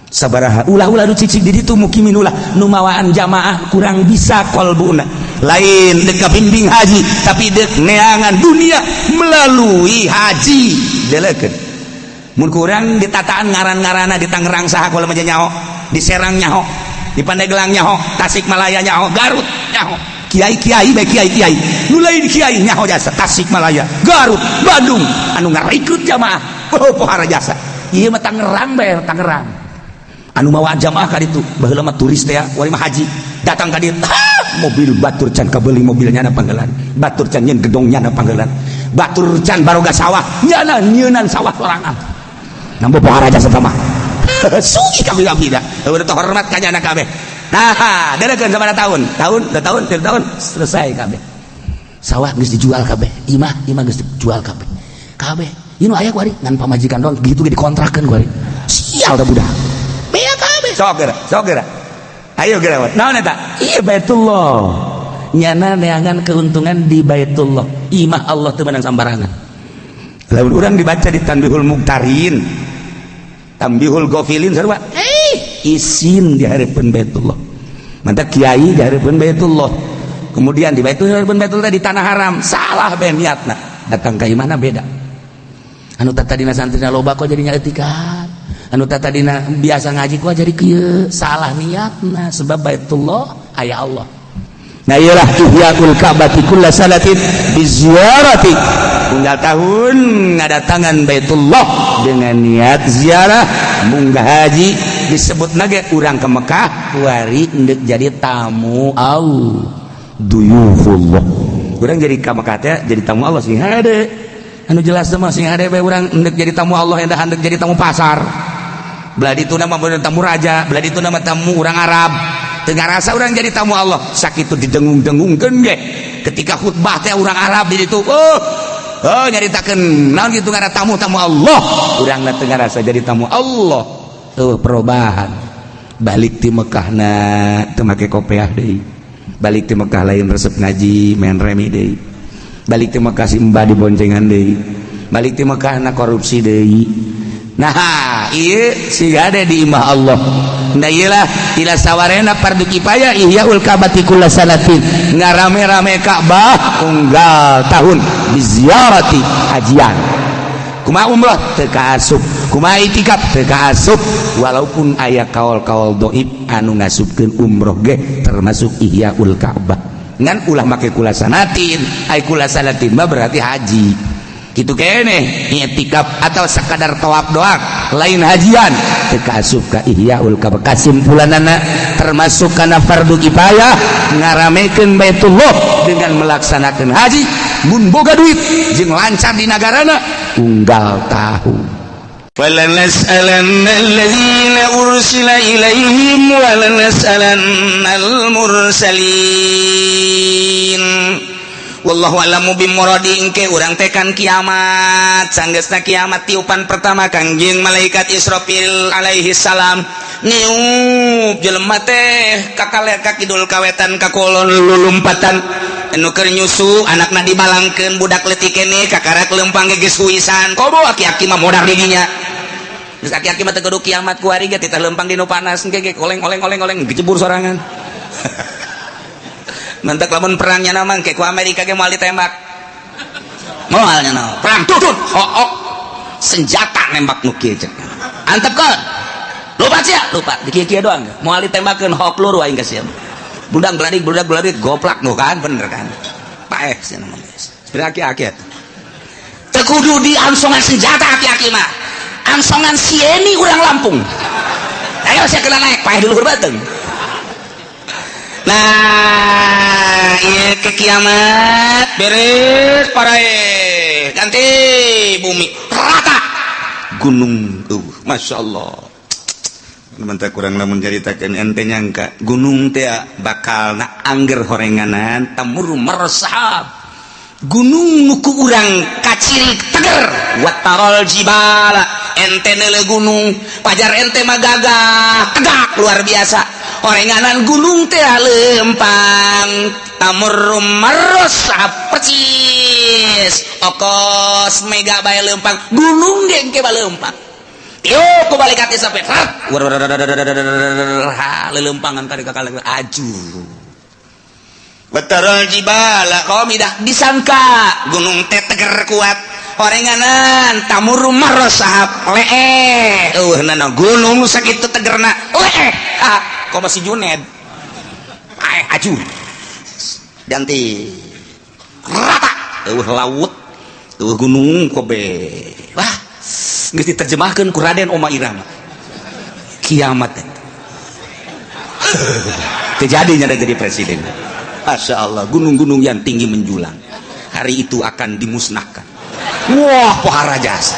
Sabaraha ulah-ulah nu cicing di ditu mukimin, ulah nu mawaan jamaah kurang bisa kolbuna, lain dek bimbing haji tapi dek neangan dunia melalui haji. Delekeun mun kurang ditataan ngaran-ngarana di Tangerang saha kula mah nyaho, di Serang nyaho, di Pandeglang nyaho, Tasikmalaya nyaho, Garut nyaho, kiai-kiai bae, kiai-kiai nu lain kiai nyaho jasa Tasikmalaya, Garut, Bandung anu ngarekrut jamaah. Oh, pohara jasa. Ieu mah Tangerang bae, Tangerang. Anu mawa jamaah ka ditu, baheula mah turis teh, wali mah haji. Datang ka ditu, mobil batur can kabeli, mobilnya na panggelan. Batur can nyeun gedongnya na panggelan. Batur can baroga sawah, nyana nyeunan sawah sorangan. Nambo poharaja satama. Sugih kabeh kabeh da. Udah hormat ka nyana kabeh. Nah, derekeun sabaraha tahun? Tahun, 2 tahun, 3 tahun selesai kabeh. Sawah geus dijual kabeh, imah imah geus dijual kabeh. Kabeh. Ieu nu aya kuari ngan pamajikan doang gitu ge dikontrakeun kuari. Sial da budak. Bea kabeh. Sok geura, sok geura. Ayo geura. Naon eta? Ieu Baitullah. Nyana neangan keuntungan di Baitullah. Imah Allah teu meunang sambarangan. Lamun urang dibaca di Tanbihul Muktarin, Tanbihul Ghafilin sarua. Eh, isin di hareupeun Baitullah. Mantap kiai di hareupeun Baitullah. Kemudian di Baitullah, hareupeun Baitullah di tanah haram, salah be niatna. Datang ka imahna beda. Anu tadina santrina loba kok jadi nyaletikan. Anu tadina biasa ngaji kok jadi kieu, salah niatna sebab Baitullah aya Allah. Nah, iyalah ihyaul Ka'bati kulla sanatin biziyarati. Unggal tahun ngadatangan Baitullah dengan niat ziarah, munggah haji disebut nage urang ke Mekah kuari endek jadi tamu Allah, duyufullah. Urang jadi ka Mekah teh jadi tamu Allah, sing hade. Anu jelas mah sing hade bae urang endek jadi tamu Allah, endah endek jadi tamu pasar. Belah ditu nama tamu raja, belah ditu nama tamu urang Arab. Teu ngarasa urang jadi tamu Allah. Sakitu didengung-dengungkeun ge ketika khutbah teh urang Arab di ditu. Oh, oh, nyaritakeun naon kitu ngaran tamu-tamu Allah. Urang teu ngarasa jadi tamu Allah. Tuh perubahan. Balik ti Mekahna teu make kopiah deui. Balik ti Mekah lain resep ngaji, main remi deui. Balik ti Mekah si mbah diboncengan deui. Balik ti Mekah na korupsi deui. Nah, iya siga ada di imah Allah. Nah, iyalah ila sawarena fardu kifayah ihyaul Ka'bati kulla sanatin, ngarame-rame Ka'bah unggal tahun, biziarati, hajian. Kumaha umrah teu kaasup, kumaha itikaf teu kaasup, walaupun aya kaul-kaul doib anu ngasupkeun umroh ge termasuk ihyaul Ka'bah. Ngan ulah make kulla sanatin, ai kulla sanatin mah berarti haji. Gitu kene i'tikaf atau sekadar tawaf doang lain hajian teu kaasup ka ihyaul Ka'bah. Kasimpulanana termasuk kana fardu kifayah ngaramekeun Baitullah dengan melaksanakan haji mun boga duit jeung lancar di nagarana unggal tahun. فلنسألن الذين أرسل إليهم ولنسألن المرسلين. Wallahu a'lamu bimuradi. Engke urang tekan kiamat, sanggeusna kiamat tiupan pertama Kangjeng malaikat Israfil alaihi salam niup, jelema teh kakaler ka kidul, ka wetan, ka kulon, lulumpatan. Anu keur nyusu anakna dibalangkeun, budak leutik keneh kakarak lempang ge geus huisan. Komo aki-aki mah modar didinya. Geus aki-aki mah teu kudu kiamat, kuari ge titah lempang di nu panas engke ge oleng oleng oleng oleng gejebur sorangan. Mantak lamun perangnya nama engke ku Amerika ge moal ditembak, moal nya perang tutut hook senjata nembak nu kieu cek antepkeun lupa sia lupa di kieu-kieu doang moal ditembakeun hok peluru aing ka sia budak beladik budak beladik goplak nu kan bener kan paeh sia nama geus sebenarnya aki-aki teu kudu diangsongan senjata, aki-aki mah angsongan sieni urang Lampung, ayo sia kena naik paeh di luhur beuteung. Nah, iya ke kiamat beres parae ganti bumi rata gunung, masya Allah. Mantap kurang lamun ceritakan ente nyangka gunung teh bakal na angger horenganan tamur meresap gunung nu ku urang kaciri teger. Watarol jibala, ente neule gunung pajar ente mah gagah tegak luar biasa, horenganan gunung teh lempang tamur meresap percis okos mega bae lempang gunung ge engke lempang. Tiup ku balik hati sampai lelempangan kali kakak aju. Watarol jibala qamidah, disangka gunung teh teger kuat, horenganan tamur marosahab leeh eueuh nana gunung sakitu tegerna leeh. Ah kok masih Juned ae aju ganti rata eueuh laut eueuh gunung kobe. Wah, Geus diterjemahkeun ku Raden Oma Irama. Kiamat terjadinya jadi presiden. Masya Allah, gunung-gunung yang tinggi menjulang hari itu akan dimusnahkan. Wah, pohara jasa.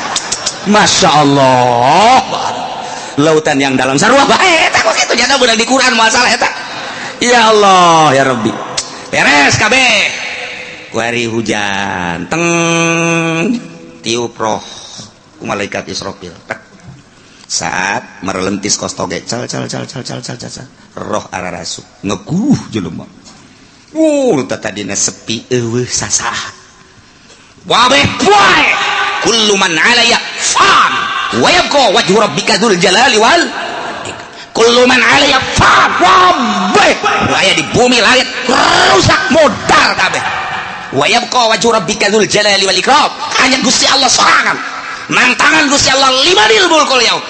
Masya Allah, lautan yang dalam sarua bae eta kok kitu nyana beunang di Quran masalah eta. Ya Allah ya Rabbi, beres kabeh. Kuari hujan teng, tiup roh ku malaikat Israfil. Tek. Saat merelentis kos toge, cal cal cal cal cal cal cal, roh ararasuk ngeguh jelema. Tadina sepi, eueuh sasah, wabeh poe. Kullu man 'alaiha fan wa yabqa wajhu rabbika dzul jalali wal kullu man 'alaiha fan. Wabeh nu aya di bumi, langit rusak, modal kabeh. Wa yabqa wajhu rabbika dzul jalali wal ikram. Hanya Gusti Allah sorangan nantangan. Gusti Allah limanil mulkul yaum.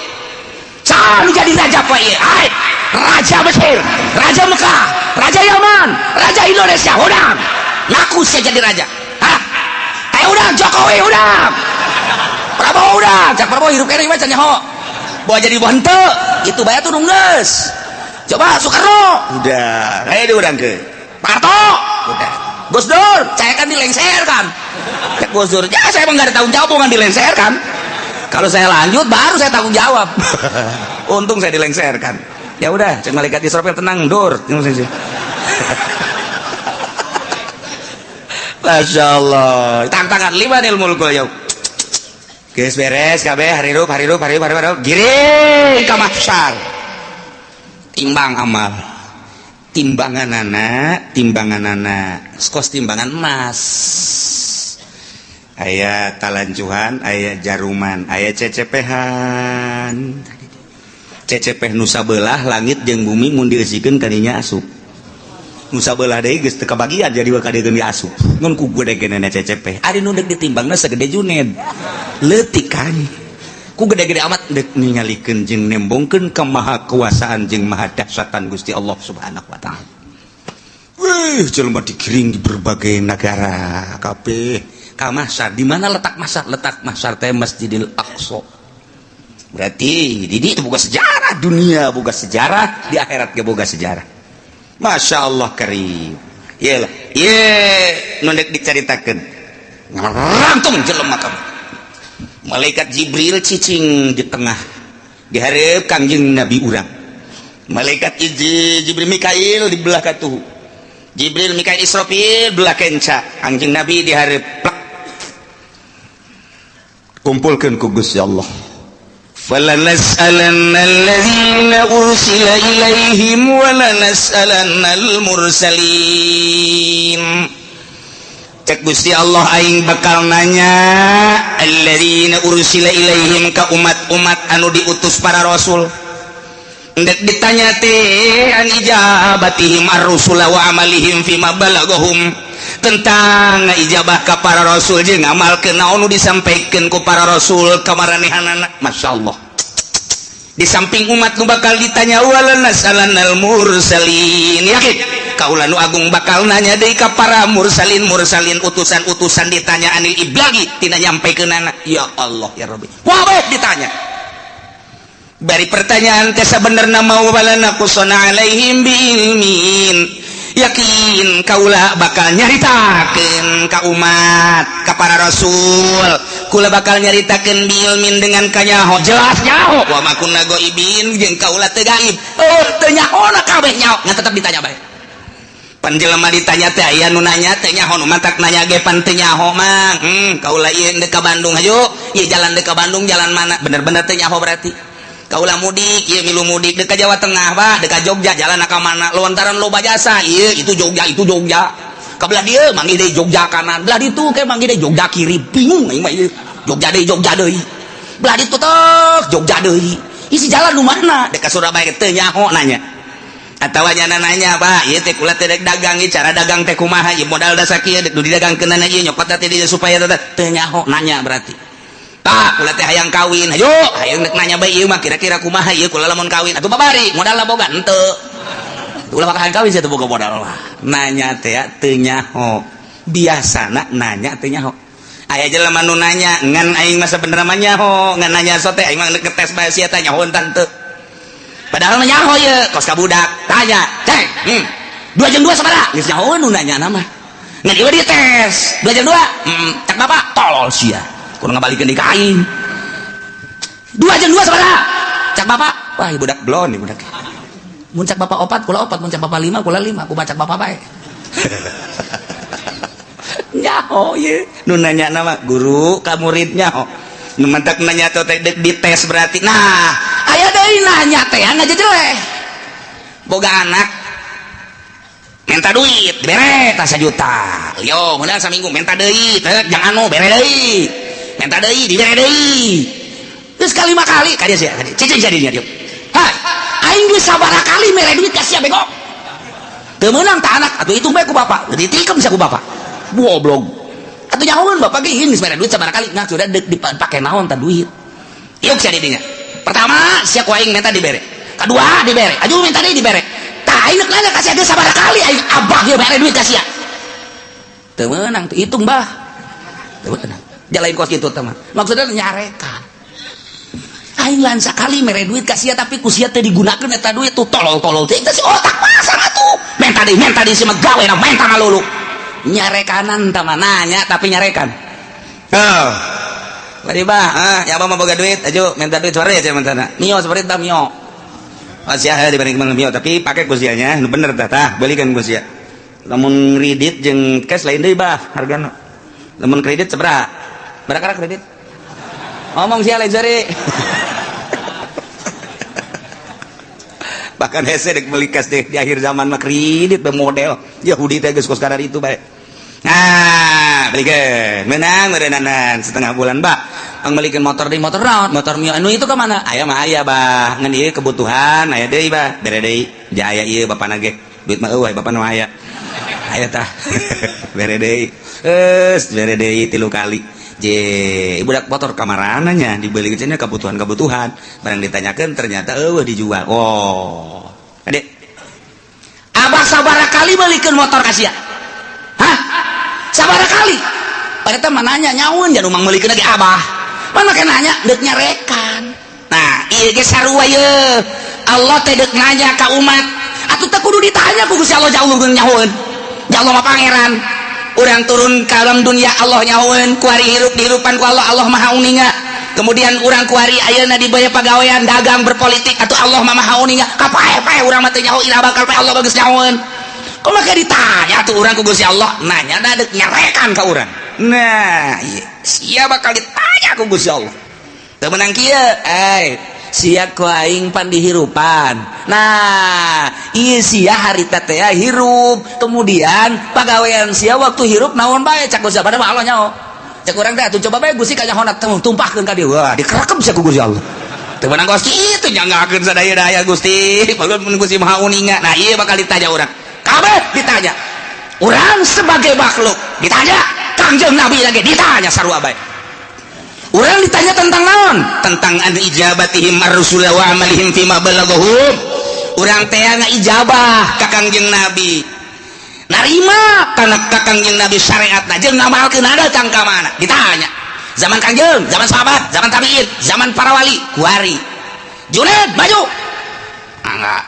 Saha nu jadi raja poe ieu? Ai, raja Mesir, raja Mekah, raja Yaman, raja Indonesia, hudang ngaku saya jadi raja. Hah? Ayo udang Jokowi, udang Prabowo, udang cak Prabowo hirup kene mah can nyaho bawa jadi buah henteu itu bayar tuh geus. Coba Soekarno udah, ayo diundang ke Pak Harto udah, Gus Dur saya kan dilengserkan. Cek Gus Dur ya, saya emang gak ada tanggung jawab, bukan dilengserkan. Kalau saya lanjut baru saya tanggung jawab. Untung saya dilengserkan. Ya udah, cek malaikat Israfil, tenang Dur. Masya Allah, tantangan limanil mulkul yaum. Geus beres kabeh, harirup harirup harirup harirup harirup, giring ka mahsyar, timbang amal. Timbangan anak, timbangan anak kos timbangan emas, aya talancuhan, aya jaruman, aya cecepehan. Cecepeh nu sabelah langit jeung bumi mun dieusikeun kadinya asup, nu sabelah deui geus teu kabagian, jadi bakal kadegeun asup. Ngan ku gede-gedena cecepeh, ari nu deuk ditimbangna sagede Juned, leutik kan. Ku gede-gede amat deuk ningalikeun jeung nembongkeun kemahakuasaan jeung maha dahsyatan Gusti Allah Subhanahu wa taala. Wih, jelema digiring di berbagai negara kabeh ka mahsyar. Di mana letak mahsyar? Letak mahsyar teh Masjidil Aqsa. Berarti di itu boga sejarah dunia, boga sejarah di akhirat ge boga sejarah. Masya Allah karim. Iyalah, ye nu dek dicaritakeun. Ngerantung jelema kabeh. Malaikat Jibril cicing di tengah di hareup Kangjeng Nabi urang. Malaikat Jibril Mikail di belah katuhu. Jibril, Mikail, Israfil belah kenca. Kangjeng Nabi di hareup plak. Kumpulkeun ku Gusti Allah. فلنسألن الذين أرسل إليهم ولنسألن المرسلين. Cek Gusti Allah, aing bakal nanya alladzina ursila ilaihim ka umat-umat anu diutus para rasul. Ndek ditanya teh an ijabatihim ar-rusula wa amalihim fima balagahum, tentang ijabah ka para rasul jeung ngamalkeun naon nu disampaikeun ku para rasul ka maranehanana. Masya Allah, di samping umat nu bakal ditanya, wala nasalannal mursalin, yakin kaula nu agung bakal nanya deui ka para mursalin. Mursalin utusan-utusan, ditanya anil iblagi tina nyampaikeunana. Ya Allah ya Rabbi, wabeh ditanya. Bari pertanyaan teh sabenerna mau wala naqusana alaihim biilmin, yakin kaula bakal nyaritakeun ka umat, ka para rasul. Kula bakal nyaritakeun biilmin dengan kanyaho, jelas nyaho. Wa ma kunna ghaibin, jeung kaula teu gaib. Oh, teu nyahona kabeh nyaho, ngan tetep ditanya bae. Pan jelema ditanya teh aya nu nanya teh nyaho, nu matak nanya ge pan teu nyaho mang. Kaula ieu deuk ka Bandung, hayu ieu jalan deuk ka Bandung jalan mana? Bener-bener teu nyaho berarti. Kaula mudik ieu, milu mudik deuk ka Jawa Tengah, Pak, deuk ka Jogja, jalan ka mana? Lontaran loba jasa ieu, itu Jogja, itu Jogja. Ka belah dieu manggih deui Jogja kanan, belah ditu ke manggih deui Jogja kiri. Bingung aing mah ieu. Jogja deui, Jogja deui, belah ditu tek Jogja deui, isi jalan nu mana? Deuk ka Surabaya teu nyaho nanya. Atawa nyana nanya, Pak, ieu teh kula teh dek dagang, ieu cara dagang teh kumaha? Ieu modal da sakieu dek didagangkeunana ieu, nyokot teh dieu supaya teu nyaho nanya berarti. Tak, kula teh hayang kawin, hayu, hayang dek nanya bae ieu mah kira-kira kumaha ieu kula lamun kawin. Atuh babari, modalna boga henteu? Ulah bakal hayang kawin, sia teu boga modal lah. Nanya teh teu nyaho. Biasana nanya teu nyaho. Aya jelema nu nanya ngan aing mah sabenerna mah nyaho, ngan nanya sote aing mah ngetes bae sia teh nyaho tante. Padahal mah nyaho ye, kos ka budak, tanya, "Cek, 2 jeung 2 sabaraha?" Geus nyaho nu nanya nama. Ngan ieu dites, 2 jeung 2. Cek bapak, tolol sia. Kudu ngabalikeun di ka aing. 2 jeung 2 sabaraha? Cek bapak, wah ieu budak blon ieu budak. Mun cek bapak opat, kula opat, mun cek bapak lima, kula lima, kumaha cek bapak bae. Nyaho ye nu nanya nama guru ka murid nyaho nu mantak nanya teh dek dites berarti. Nah, aya deui nanya teh ngajejeleh. Boga anak minta duit, dibere tah 1 juta. Yo, meunang saminggu minta deui, teh jangan anu bere deui. Minta deui, dibere deui. Terus kalima kali ka dia sia, ka dia. Cicing sia dinya dieu. Hai, aing geus sabaraha kali mere duit ka sia bego. Teu meunang tah anak, atuh hitung bae ku bapak. Ditikem sia ku bapak. Goblok. Atuh nyahoeun bapak ge geus mere duit sabaraha kali. Nah, sudah dek dipake naon tah duit. Iuk sia di dinya. Pertama, sia ku aing minta dibere. Kedua dibere. Aju minta deui dibere. Tah aing neuk nanya ka sia geus sabaraha kali aing abah ge mere duit ka sia. Teu meunang tuh hitung bah. Teu meunang. Jalain kos kitu teh mah. Maksudnya nyarekan. Aing lain sakali mere duit ka sia tapi ku sia teh digunakeun eta duit tuh tolol-tolol teh si otak pasang atuh. Menta deui si mah gawe na menta ngalulu. Nyarekanan tah mah nanya tapi nyarekan. Oh. Bari bah, ah, ya abah mah boga duit, aju minta duit sore ya minta. Mio seperti tah mio. Oh, sia dibanding mio tapi pakai ku sia nya nu bener tah tah belikan ku sia. Lamun kredit jeung cash lain deui bah hargana. Lamun kredit sabaraha? Berapa kredit? Ngomong sia lain sore. Bahkan hese dek beli cash deh di akhir zaman mah kredit be model Yahudi teh geus kos kadar itu bae. Nah, belikan menang meureunanan setengah bulan bah. Ang belikan motor di motor naon? Motor Mio anu itu ke mana? Aya mah aya bah. Ngan ieu kebutuhan aya deui bah. Bere deui. Ja aya ieu bapana ge. Duit mah eueuh bapana mah aya. Aya tah. Bere deui. Geus bere deui 3 kali. Je, budak motor kamarana nya dibeli cenah kebutuhan-kebutuhan. Barang ditanyakeun ternyata eueuh dijual. Oh. Adek. Abah sabaraha kali belikeun motor ka sia? Hah? Sabaraha kali? Pada teh mah nanya nyaun jangan umang meulikeun lagi abah. Mana kan nanya deuk nyarekan. Nah, ieu ge sarua ye. Allah teh deuk nanya ka umat. Atuh teh kudu ditanya ku Gusti Allah jauh nyahoeun. Ya Allah mah pangeran. Urang turun ke alam dunia Allah nyahoeun, kuari hirup dihirupan ku Allah, Allah maha uninga. Kemudian urang kuari ayeuna dibaya pagawean dagang berpolitik atau Allah mah maha uninga. Kapae-pae urang mah teu nyaho ira bakal pae Allah bagus nyahoeun. Kumaha ditanya tuh urang ku Gusti Allah, nanya da deuk nyarekan ka urang. Nah, ieu sia bakal ditanya ku Gusti Allah. Teu meunang kieu, eh sia ku aing pan dihirupan. Nah, ieu sia harita teh hirup, kemudian pagawean sia waktu hirup naon bae cak Gusti Allah Allah nyaho. Cak urang teh atuh coba bae Gusti kanyahona tumpahkeun ka dieu. Wah, dikerekem sia ku Gusti Allah. Teu meunang kos kitu nyanggakeun sadaya-daya Gusti. Bagus Gusti Maha Uninga. Nah, ieu bakal ditanya urang. Kabeh ditanya. Urang sebagai makhluk ditanya, Kangjeng Nabi lagi ditanya sarua bae. Urang ditanya tentang naon? Tentang an ijabatihim ar-rusul wa amalihim fima balaghahum. Urang teh ngaijabah ka Kangjeng Nabi. Narima kana ka Kangjeng Nabi syariatna jeung ngamalkeun datang ka mana? Ditanya. Zaman Kangjeng, zaman sahabat, zaman tabiin, zaman para wali, kuari. Junaid maju. Enggak.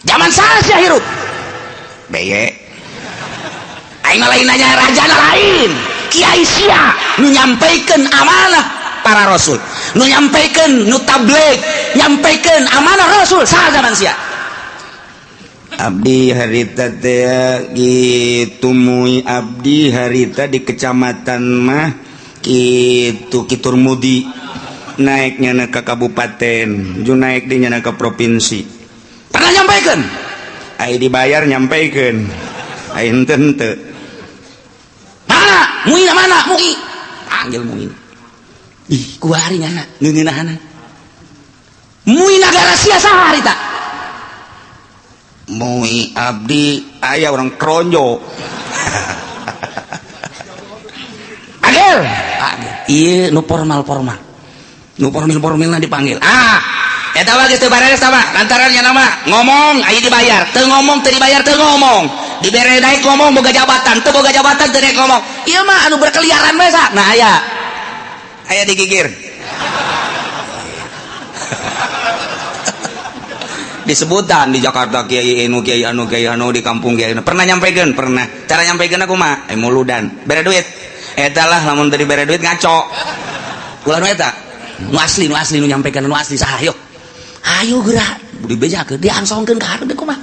Zaman saya hirup. Beye. Aing mah lain nanya raja lain. Kiai sia nu nyampaikan amanah para rasul, nu nyampaikan, nu tabligh, nyampaikan amanah rasul saha zaman sia? Abdi harita teh gitu mui abdi harita di kecamatan mah gitu kitur mudi naiknya ke kabupaten ju naik di nyana ke provinsi pernah nyampaikan ai dibayar nyampaikan ai henteu henteu. Mana mui mana mui panggil mui ih kuari nyana ngeuneunahanan mui nagara sia saha harita mui abdi aya orang kronjo. Panggil panggil ieu nu formal-formal nu formil-formilna dipanggil. Ah eta mah geus teu bareres tah mah lantaran nya nama ngomong aya dibayar teu ngomong teu dibayar teu ngomong. Dibere naik ngomong boga jabatan, teu boga jabatan teu naik ngomong. Ieu mah anu berkeliaran bae sa. Nah, aya. Aya digigir. Disebutan di Jakarta kiai anu kiai anu kiai anu di kampung kiai anu. Pernah nyampekeun? Pernah. Cara nyampekeun aku mah muludan. Bere duit. Eta lah lamun teu dibere duit ngaco. Ulah nu eta. Nu asli nu asli nu nyampekeun nu asli saha yuk. Ayo gerak dibejakeun diangsongkeun ka hareup kumaha.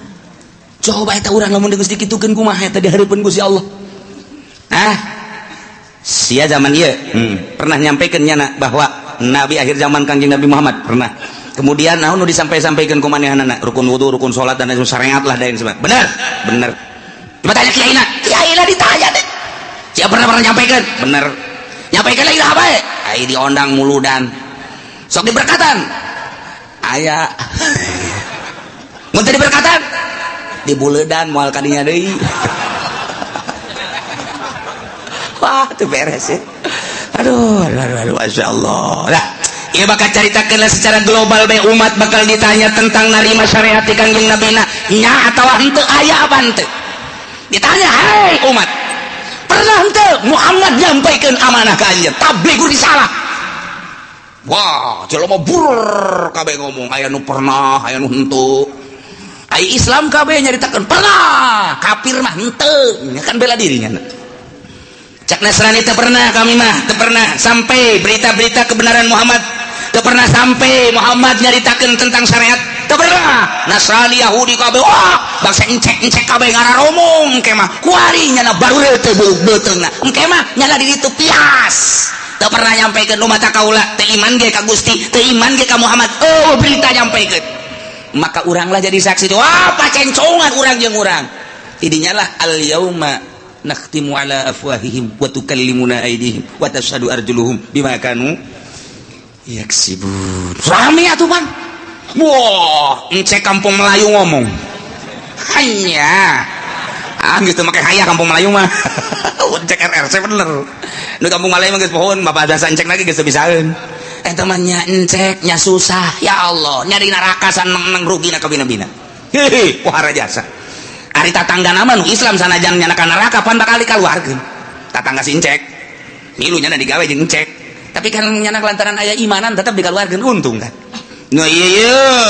Coba eta urang lamun geus dikitukeun kumaha eta di hareupeun Gusti Allah. Ah. Sia zaman ieu pernah nyampekeun nyana bahwa nabi akhir zaman Kangjeng Nabi Muhammad pernah. Kemudian naon nu disampai-sampaikeun ku manehanana rukun wudu, rukun salat dan lain syariat lah dan sebagainya. Bener? Bener. Coba tanya kiaina. Kiaina ditanya deh. Sia pernah pernah nyampaikan? Bener. Nyampaikan lagi lah bae. Ai diondang muludan. Sok diberkatan. Aya. Mun teu diberkatan dibuledan moal kadinya deui. Wah, teu beres ya. Aduh, aduh, aduh, aduh, Masya Allah. Nah, ieu bakal caritakeun secara global bae umat bakal ditanya tentang narima syariat ti Kangjeng Nabina nya atawa henteu aya apa henteu. Ditanya, "Hai umat, pernah henteu Muhammad nyampaikeun amanah ka anjeun tabligh risalah?" Wah, jelema bur kabeh ngomong aya nu pernah, aya nu henteu. Ai Islam kabeh nyaritakeun pernah, kafir mah henteu, kan bela dirinya. Cak Nasrani teu pernah, kami mah teu pernah sampai berita-berita kebenaran Muhammad, teu pernah sampai Muhammad nyaritakeun tentang syariat, teu pernah. Nasrani Yahudi kabeh wah bangsa encek-encek kabeh ngararomong engke mah kuari nyana baru teu beuteungna engke mah nyana di ditu pias. Teu pernah nyampaikan nu mata kaula teu iman ge ka Gusti, teu iman ge ka Muhammad. Oh, berita nyampaikan. Maka uranglah jadi saksi. Wah, pacencongan urang jeung urang. Tidinya lah al yauma nakhtimu ala afwahihim wa tukallimuna aydihim wa tashhadu arjuluhum bima kanu yaksibun. Rame atuh pan. Wah, encek kampung Melayu ngomong. Hanya ah gitu make haya kampung Melayu mah. Encek RRC bener. Nu kampung Melayu mah geus pohon, bapak jasa encek lagi geus bisaeun. Eta mah nya encek nya susah, ya Allah, nyari neraka saneng-neng rugina kabina-bina. Hehe, wah jasa. Ari tatangga nama nu Islam sanajan nyana ka neraka pan bakal dikaluarkeun. Tatangga si encek. Milu nyana digawe jeung encek. Tapi kan nyana lantaran aya imanan tetap dikaluarkeun untung kan. Nu ieu ieu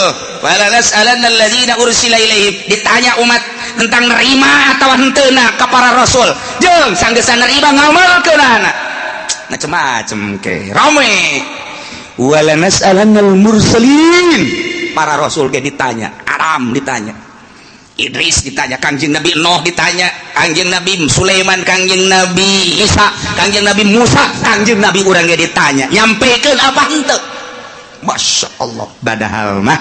wala nas'alanna alladzina ursila ilaihim, ditanya umat tentang nerima atawa henteuna ka para rasul. Jeung sanggeusna nerima ngamalkeunana. Macem-macem ke. Rame. Wala nas'alannal mursalin. Para rasul ge ditanya, Aram ditanya. Idris ditanya, Kangjeng Nabi Nuh ditanya, Kangjeng Nabi Sulaiman, Kangjeng Nabi Isa, Kangjeng Nabi Musa, Kangjeng Nabi urang ge ditanya, nyampekeun apa henteu? Masya Allah, padahal mah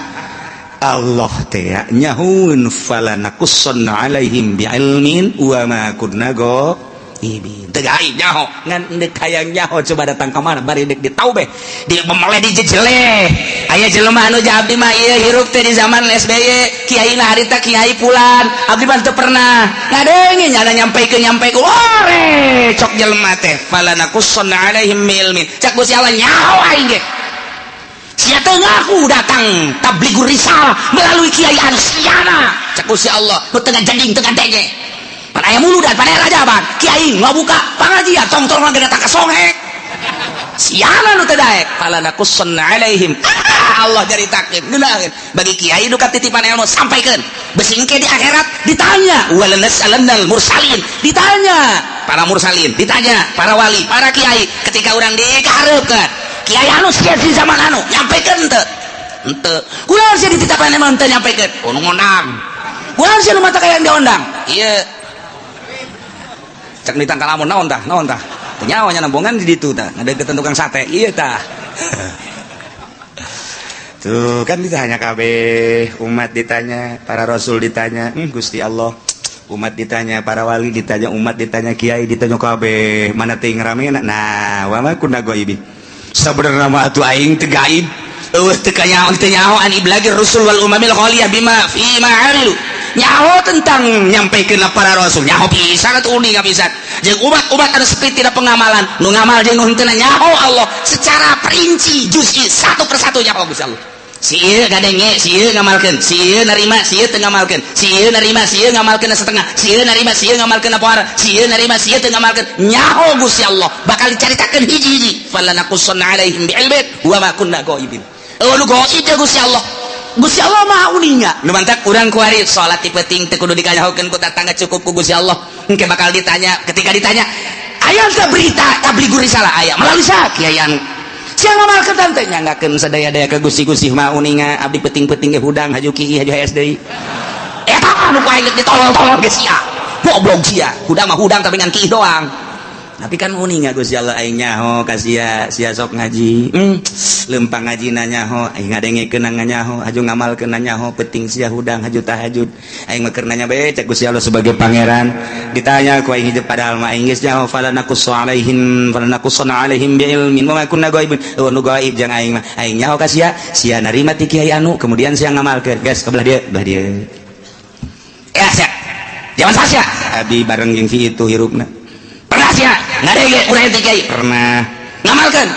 Allah teh nyahuun fala naqussanna alaihim bi'ilmin wa ma kunna ghaibin. Teu gaib nyaho, ngan deuk hayang nyaho coba datang ka mana bari deuk ditaubeh, di memeleh di jejeleh. Aya jelema anu abdi mah ieu hirup teh di zaman SBY, kiai na harita kiai pulan, abdi mah teu pernah ngadenge nyana nyampaikeun nyampaikeun. Ore cok jelema teh fala naqussanna alaihim bi'ilmin. Cak Gusti Allah nyaho aing ge. Sia teu ngaku datang tablighur risalah melalui kiai anu siana. Cak Gusti Allah nu teu ngajading teu ngadenge. Pan aya muludan, pan aya rajaban, kiai ngabuka pangajian tong-tong lagi datang ka songhek. Siana nu teu daek fala naqussanna alaihim. Allah caritakeun ngeunaheun bagi kiai nu katitipan ilmu sampaikeun. Besi engke di akhirat ditanya wala nas'alannal mursalin, ditanya para mursalin, ditanya para wali, para kiai ketika urang dikahareupeun. Kiai anu sia di zaman anu nyampaikan henteu? Henteu. Kunaon sia dititapan emang henteu nyampaikan? Oh, nu ngondang. Kunaon sia nu mata kaya diondang? Ieu. Cek ditangkal lamun naon tah? Naon tah? Teu nyawa nya nembongan di ditu tah. Ngadeukeutan tukang sate. Ieu tah. Tuh kan ditanya kabeh, umat ditanya, para rasul ditanya, Gusti Allah. Umat ditanya, para wali ditanya, umat ditanya, kiai ditanya kabeh, mana teuing ramena. Nah, wa ma kunna ghaibin. Sabenerna mah atuh aing teu gaib. Eueuh teu kanyaho teu nyaho an iblagir rusul wal umamil khaliyah bima fi ma amilu. Nyaho tentang nyampaikeun para rasul, nyaho pisan atuh uning pisan. Jeung umat-umat anu sepi tidak pengamalan, nu ngamal jeung nu henteu nyaho Allah secara perinci juz'i satu persatu nyaho Gusti Allah. Si ieu ngadenge, si ieu ngamalkeun, si ieu narima, si ieu teu ngamalkeun, si ieu narima, si ieu ngamalkeun setengah, si ieu narima, si ieu ngamalkeun apa, si ieu narima, si ieu teu ngamalkeun. Nyaho Gusti Allah bakal dicaritakeun hiji-hiji. Falanaqussanna alaihim bi'ilmin wa ma kunna ghaibin. Oh, nu gaib ya Gusti Allah. Gusti Allah Maha uninga. Nu mantak urang kuari salat ti peuting teu kudu dikanyahokeun ku tatangga, cukup ku Gusti Allah. Engke bakal ditanya, ketika ditanya, aya teu berita tabligh risalah aya melalui sa kiai anu. Sia ngamalkeun tante nyanggakeun sadaya-daya ka Gusti. Gusti Maha uninga, abdi peuting-peuting ge hudang haju kieu, haju HS deui. Eta anu ku aing ditolol-tolol ge sia. Goblok sia. Hudang mah hudang, tapi ngan kieu doang. Tapi kan uninga Gusti Allah, aing nyaho ka sia, sia sok ngaji. Lempang ngaji nyaho, aing ngadengekeun nyaho, haju ngamalkeun nyaho, peuting sia hudang haju tahajud. Aing mah keur nanya bae cek Gusti Allah sebagai pangeran. Ditanya ku aing hidup, padahal mah aing geus nyaho. Falanakussu alaihim, falanakussanna alaihim bi ilmin wa ma kunna ghaibin. Oh, nu gaib jang aing mah. Aing nyaho ka sia, sia narima ti kiai anu, kemudian sia ngamalkeun. Geus ke belah dieu, belah dieu. Ya sia. Jangan sia. Abdi bareng jeung si itu hirupna. Pernah sia ngadenge urang ti kiai? Pernah. Ngamalkeun?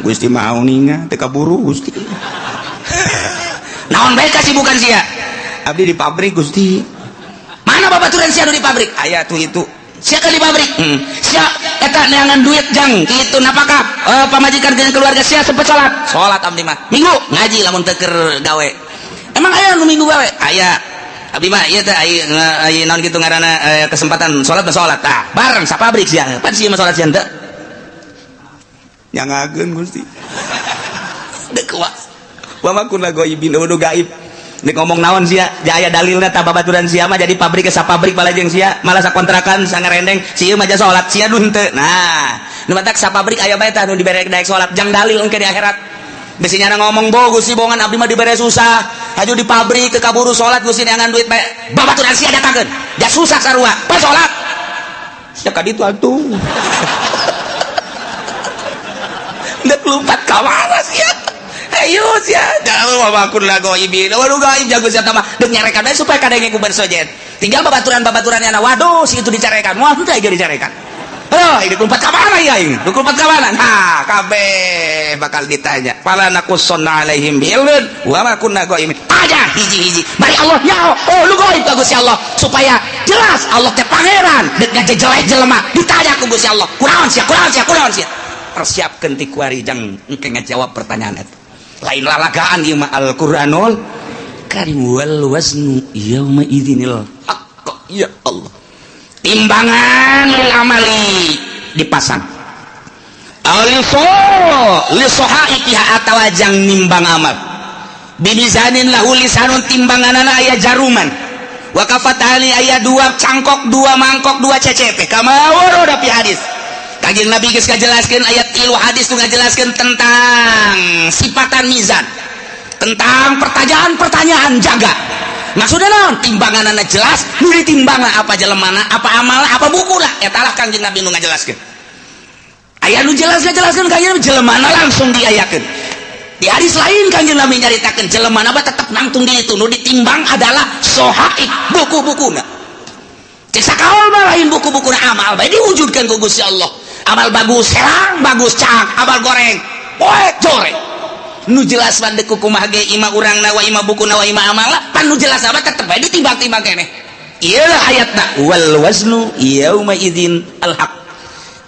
Gusti Maha uninga, teu kaburu, Gusti. Naon bae kasibukan sia? Abdi di pabrik, Gusti. Mana babaturan sia nu di pabrik? Aya tuh itu. Sia kan di pabrik? Hmm. Sia eta neangan duit jang kitu napakah? Pamajikan dengan keluarga sia sempet salat? Salat abdi mah. Minggu ngaji lamun teu keur gawe. Emang aya nu minggu gawe? Aya. Abdi mah ieu teh aya aya naon kitu ngaranna, kesempatan salat mah salat. Tah, bareng sa pabrik sia. Pan sia mah salat sia henteu? Nyangakeun, Gusti. Dek wa. Wa ma kunna ghaibin, nu gaib. Nek ngomong naon sia, jaya dalilna tah babaturan sia mah jadi pabrik ke pabrik malah jeung sia, malah sakontrakan sangarendeng, si ieu mah salat, sia nu henteu. Nah, nu matak sa pabrik aya bae tah nu dibere daek salat jang dalil engke di akhirat. Bisi nyana ngomong, "Bo Gusti, bongan abdi mah dibere susah. Haju di pabrik ke kaburu salat, Gusti, neangan duit bae." Babaturan sia datangkeun. Ja susah sarua. Pa salat. Sia ka ditu atuh. Dek lompat ka mana sia? Ayo sia, jauh wa kunna ghaibin. Waduh, gaib jago sia mah. Dek nyarekan bae supaya kadenge ku sojet. Tinggal babaturan-babaturannya, waduh, si itu dicarekan. Wah, henteu ge dicarekan. Oh, ini lompat ka mana ya ini? Lompat ka mana? Nah, kabeh bakal ditanya. Fala naqussanna alaihim bi'ilmin wa ma kunna ghaibin. Aja hiji-hiji. Bari Allah nyaho. Oh, lu gaib ka Gusti Allah supaya jelas Allah teh pangeran. Dek ngajejelek jelema ditanya ku Gusti Allah. Kunaon sia? Kunaon sia? Kunaon sia? Persiapkeun ti kuari jang engke ngajawab pertanyaan eta. Lain lalagaan ieu mah Al-Qur'anul Karim. Wal waznu yauma idzinil haqq. Ya Allah. Timbangan lil amali dipasang. Aliso lisohaikiha atawa jang nimbang amal. Bimizanin lahu lisanun, timbanganana aya jaruman. Wa kafatani aya dua cangkok, dua mangkok, dua CCP. Kama warada fi hadis. Kanjeng Nabi geus ngajelaskeun ayat tilu hadis nu ngajelaskeun tentang sifatan mizan, tentang pertanyaan-pertanyaan jaga. Maksudnya naon? Timbanganana jelas, nu ditimbang apa jelemana, apa amal, apa buku lah. Eta lah Kanjeng Nabi nu ngajelaskeun. Aya nu jelas ngajelaskeun Kanjeng Nabi jelemana langsung diayakeun. Di hadis lain Kanjeng Nabi nyaritakeun jelemana mah tetep nangtung di itu, nu ditimbang adalah sohaik, buku-bukuna. Cek sakaol mah lain buku-bukuna, amal bae diwujudkan ku Gusti Allah. Amal bagus herang, bagus cak, amal goreng poek joreng. Nu jelas mah deuk kumaha ge ima urang wa ima buku wa ima amala, pan nu jelas apa tetep bae ditimbang-timbang keneh. Ieu ayatna wal waznu yauma idzin al haq.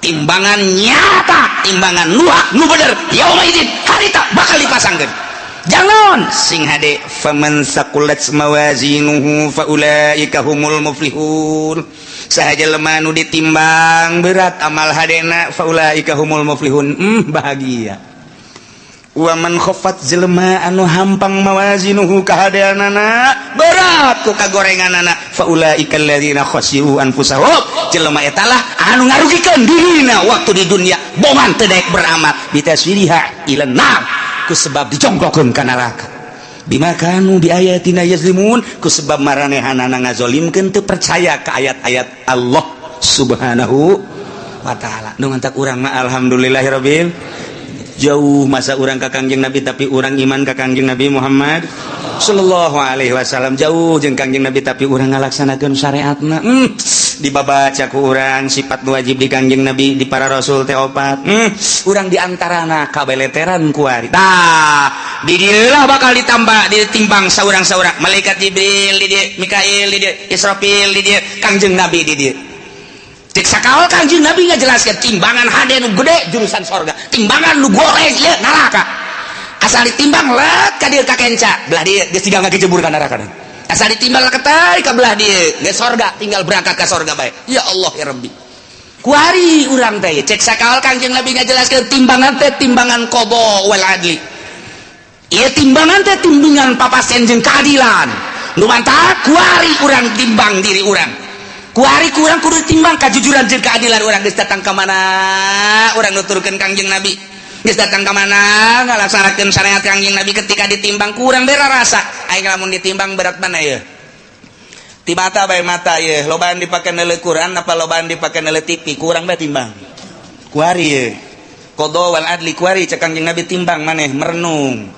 Timbangan nyata, timbangan nu hak, nu bener, yauma idzin harita bakal dipasangkeun. Jangan sing hade faman saqulat mawazinuhu faulaika humul muflihun. Sahaja lemah nu ditimbang berat amal hadena, faulaika humul muflihun, bahagia. Wa man khaffat, jelema anu hampang mawazinuhu, kahadeanana berat ku kagorenganana, faulaika alladzina khasiru anfusahum, jelema eta lah anu ngarugikeun dirina waktu di dunia, boman teu daek beramal, bitaswiriha ila nar, ku sebab dijongkokkeun ka neraka, bima kanu bi ayatina yazlimun, ku sebab maranehanana ngazolimkeun, teu percaya ka ayat-ayat Allah Subhanahu wa Ta'ala. Nu mantak urang mah alhamdulillahirabbil, jauh masa urang ka Kangjeng Nabi, tapi urang iman ka Kangjeng Nabi Muhammad sallallahu alaihi wasallam. Jauh jeung Kangjeng Nabi, tapi urang ngalaksanakeun syariatna. Dibabaca ku urang sifat wajib di Kangjeng Nabi, di para rasul teh opat. Urang di antarana kabeleteran kuari. Tah, di dieu lah bakal ditambah, ditimbang saurang-saurang. Malaikat Jibril di dieu, Mikail di dieu, Israfil di dieu, Kangjeng Nabi di dieu. Cek sakaol Kangjeng Nabi ngajelaskeun timbangan hade nu gede jurusan sorga, timbangan nu goreng ieu neraka. Asal ditimbang let ka dieu ka kenca, belah dieu geus tinggal ngagejebur ka neraka. Asal ditimbang ketai ka belah dieu geus sorga, tinggal berangkat ka sorga bae. Ya Allah ya Rabbi. Kuari urang teh cek sakaol Kangjeng Nabi ngajelaskeun timbangan teh timbangan qada wal adli. Ieu timbangan teh timbangan papasen jeung keadilan. Nu mantap kuari urang timbang diri urang. Kuari kurang kudu timbang kajujuran jeung keadilan urang geus datang ka mana urang nuturkeun Kangjeng Nabi. Geus datang ka mana ngalaksanakeun syariat Kangjeng Nabi, ketika ditimbang kurang bera rasa. Aing lamun ditimbang berat mana ya? Ti mata bae, mata ye, lobaan dipake neuleu Quran apa lobaan dipake neuleu TV, kurang bae timbang. Kuari ye. Qada wal adli kuari cek Kangjeng Nabi timbang maneh merenung.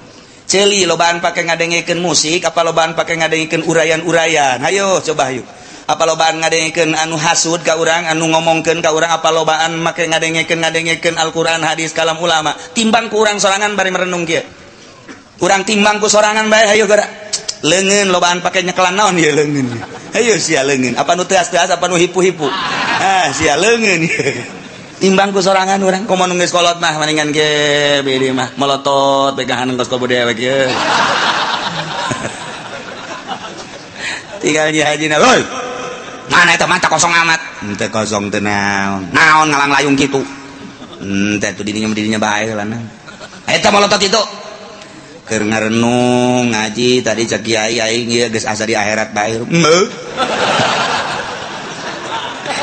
Ceuli lobaan pake ngadengekeun musik apa lobaan pake ngadengekeun urayan-urayan. Hayo coba hayu. Apa lobaan ngadengekeun anu hasud ka urang, anu ngomongkeun ka urang, apa lobaan make ngadengekeun ngadengekeun Al-Qur'an, hadis, kalam ulama. Timbang ku urang sorangan bari merenung kieu. Urang timbang ku sorangan bae, hayo geura. Leungeun lobaan pake nyekelan naon ieu leungeun. Hayo sia leungeun, apa nu teas-teas apa nu hipu-hipu. Ah sia leungeun. Timbang ku sorangan urang komo nu geus kolot mah mendingan ge bede mah melotot pegangan geus kobo dewek ye. Tinggal di haji na, woi. Mana eta mata kosong amat. Henteu kosong teu naon. Naon ngalang layung kitu. Henteu tuh dirinya dirinya bae lah. Eta melotot itu. Keur ngarenung ngaji tadi cek kiai aing ieu geus asa di akhirat bae. Heuh.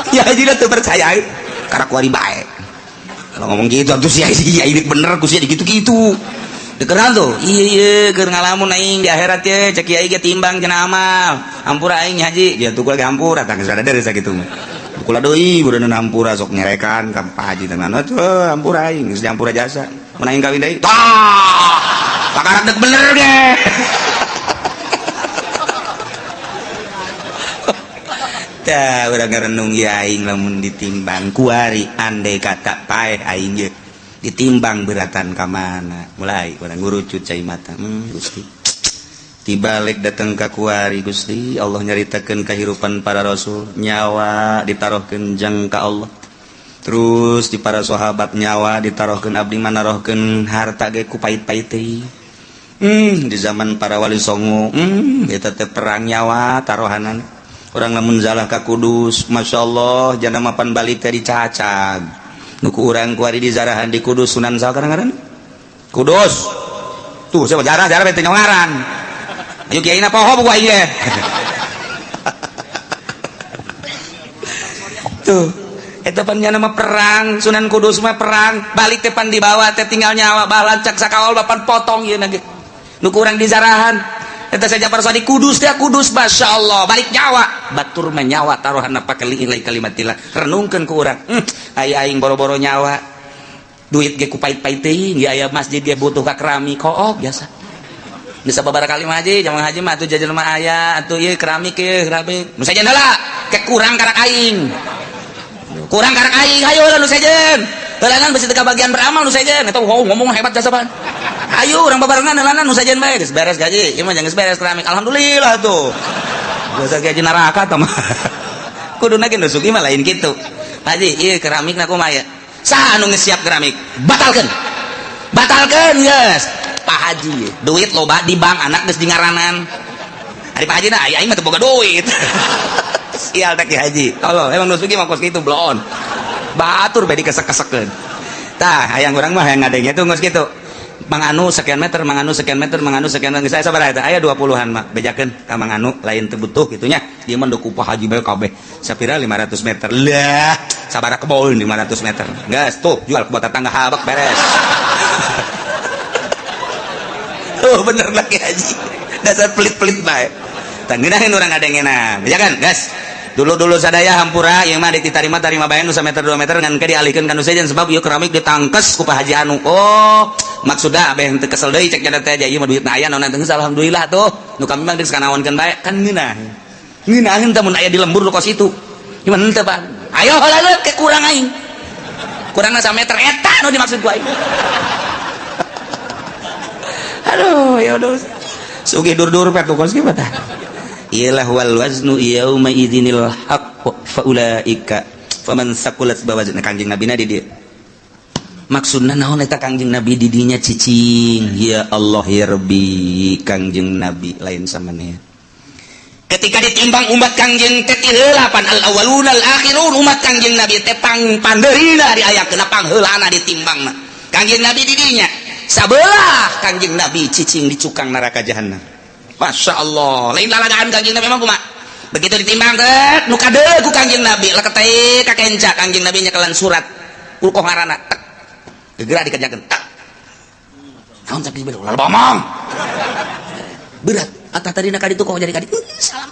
Ya haji teu percaya karena kuari bae. Kalau ngomong gitu tuh si ini bener ku sia gitu-gitu. Dikenal tuh. Iya iya keur ngalamun aing di akhirat ye cek kiai ge timbang cenah amal. Hampura aing haji, dia tuh lagi hampura tah geus ada dari sakitu mah. Kula deui budan hampura sok nyerekan ka Pak Haji teh atuh hampura aing geus hampura jasa. Mun aing kawin deui. Tah! Pakarak dek bener ge. Tah urang ngarenung ieu aing lamun ditimbang kuari andai kata paeh aing ye ditimbang beratan ka mana. Mulai urang ngurucut cai mata. Gusti. Tibalik datang ka kuari Gusti Allah nyaritakeun kahirupan para rasul, nyawa ditaruhkeun jang ka Allah. Terus di para sahabat nyawa ditaruhkeun, abdi mah narohkeun harta ge ku pait-pait teuing. Di zaman para wali songo, eta teh perang nyawa taruhanan. Orang lamun zalah ka Kudus, Masya Allah, jana mapan balik teh dicacag. Nu ku urang kuari dizarahan di Kudus Sunan saha ngaran? Kudus. Tuh siapa jarah-jarah teh ngaran. Ayo kiai na poho buku aing ge. Tuh, eta pan nyana mah perang, Sunan Kudus mah perang, balik teh pan dibawa teh tinggal nyawa balancak sakaol bapan potong ieu na ge. Nu ku urang dizarahan. Eta saja para di Kudus teh Kudus Masya Allah balik nyawa batur mah nyawa taruhan apa kali ilai kalimatillah renungkeun ku urang. Aya aing boro-boro nyawa duit ge ku pait-pait teuing ge aya masjid ge butuh ka keramik kook biasa bisa beberapa kali mah haji jaman haji mah atuh jajan mah aya atuh ieu keramik ieu keramik nu sejen heula ke kurang karak aing kurang karak aing hayu nu sejen heulanan besi teu kabagian beramal nu sejen eta wow ngomong hebat jasa pan. Ayo urang babarengan heulanan nu sejen bae geus beres gaji ieu mah geus beres keramik alhamdulillah tuh. Biasa gaji neraka tah mah. Kuduna ge nu sugi mah lain kitu. Haji ieu keramikna kumaha ya? Saha anu geus siap keramik? Batalkeun. Batalkeun geus. Pak Haji duit loba di bank anak geus di ngaranan. Ari Pak Haji na aing mah teu boga duit. Sial teh Ki Haji. Allah emang nu sugi mah kos kitu bloon. Batur bae dikesek-kesekeun. Tah hayang urang mah hayang ngadenge tuh geus kitu. Mang Anu sekian meter, Mang Anu sekian meter, Mang Anu sekian meter. Geus aya sabaraha eta? Aya 20-an mah. Bejakeun ka Mang Anu lain teu butuh kitu nya. Ieu mah ku Pak Haji bae kabeh. Sapira 500 meter. Lah, sabaraha kebon 500 meter. Geus tuh jual ke tetangga habak beres. Oh bener lagi Haji. Dasar pelit-pelit bae. Tah ngeunaheun urang ngadengena. Bejakeun, geus. Dulu-dulu sadaya hampura ieu mah ditarima tarima bae nu sameter 2 meter ngan ke dialihkeun ka nu sejen sebab ieu keramik ditangkes ku Pak Haji anu. Oh, maksudna abeh teu kesel deui cek nya teh ieu mah duitna aya naon teh alhamdulillah tuh. Nu kami mah geus kanaonkeun bae kan ngeunah. Ngeunaheun teh mun aya di lembur nu kos itu. Gimana teu, Pak? Ayo heula ke kurang aing. Kurangna sameter eta nu dimaksud ku aing. Aduh, ya udah. Sugih dur-dur pet kos kieu tah. Iyalah wal waznu yauma idzinil haqq fa ulaika faman saqulat mawazin. Kangjeng Nabi na di dieu. Maksudna naon eta Kangjeng Nabi di dinya cicing? Ya Allah ya Rabbi, Kangjeng Nabi lain samaneh. Ketika ditimbang umat Kangjeng teh ti heula pan al awwalun al akhirun, umat Kangjeng Nabi teh pang pandeurina diayakeun pangheulana ditimbangna. Kangjeng Nabi di dinya sabelah Kangjeng Nabi cicing di cukang neraka jahanam. Masya Allah, lain lalagaan Kangjeng Nabi memang kumaha. Begitu ditimbang teh nu kadeuleu ku Kangjeng Nabi leketek ka kenca Kangjeng Nabi nyekelan surat ulkoh ngaranna tek geura dikerjakeun tak. Naon cak Jibril ulah ngomong. Berat atah tadi nak kaditu kok jadi kaditu salam.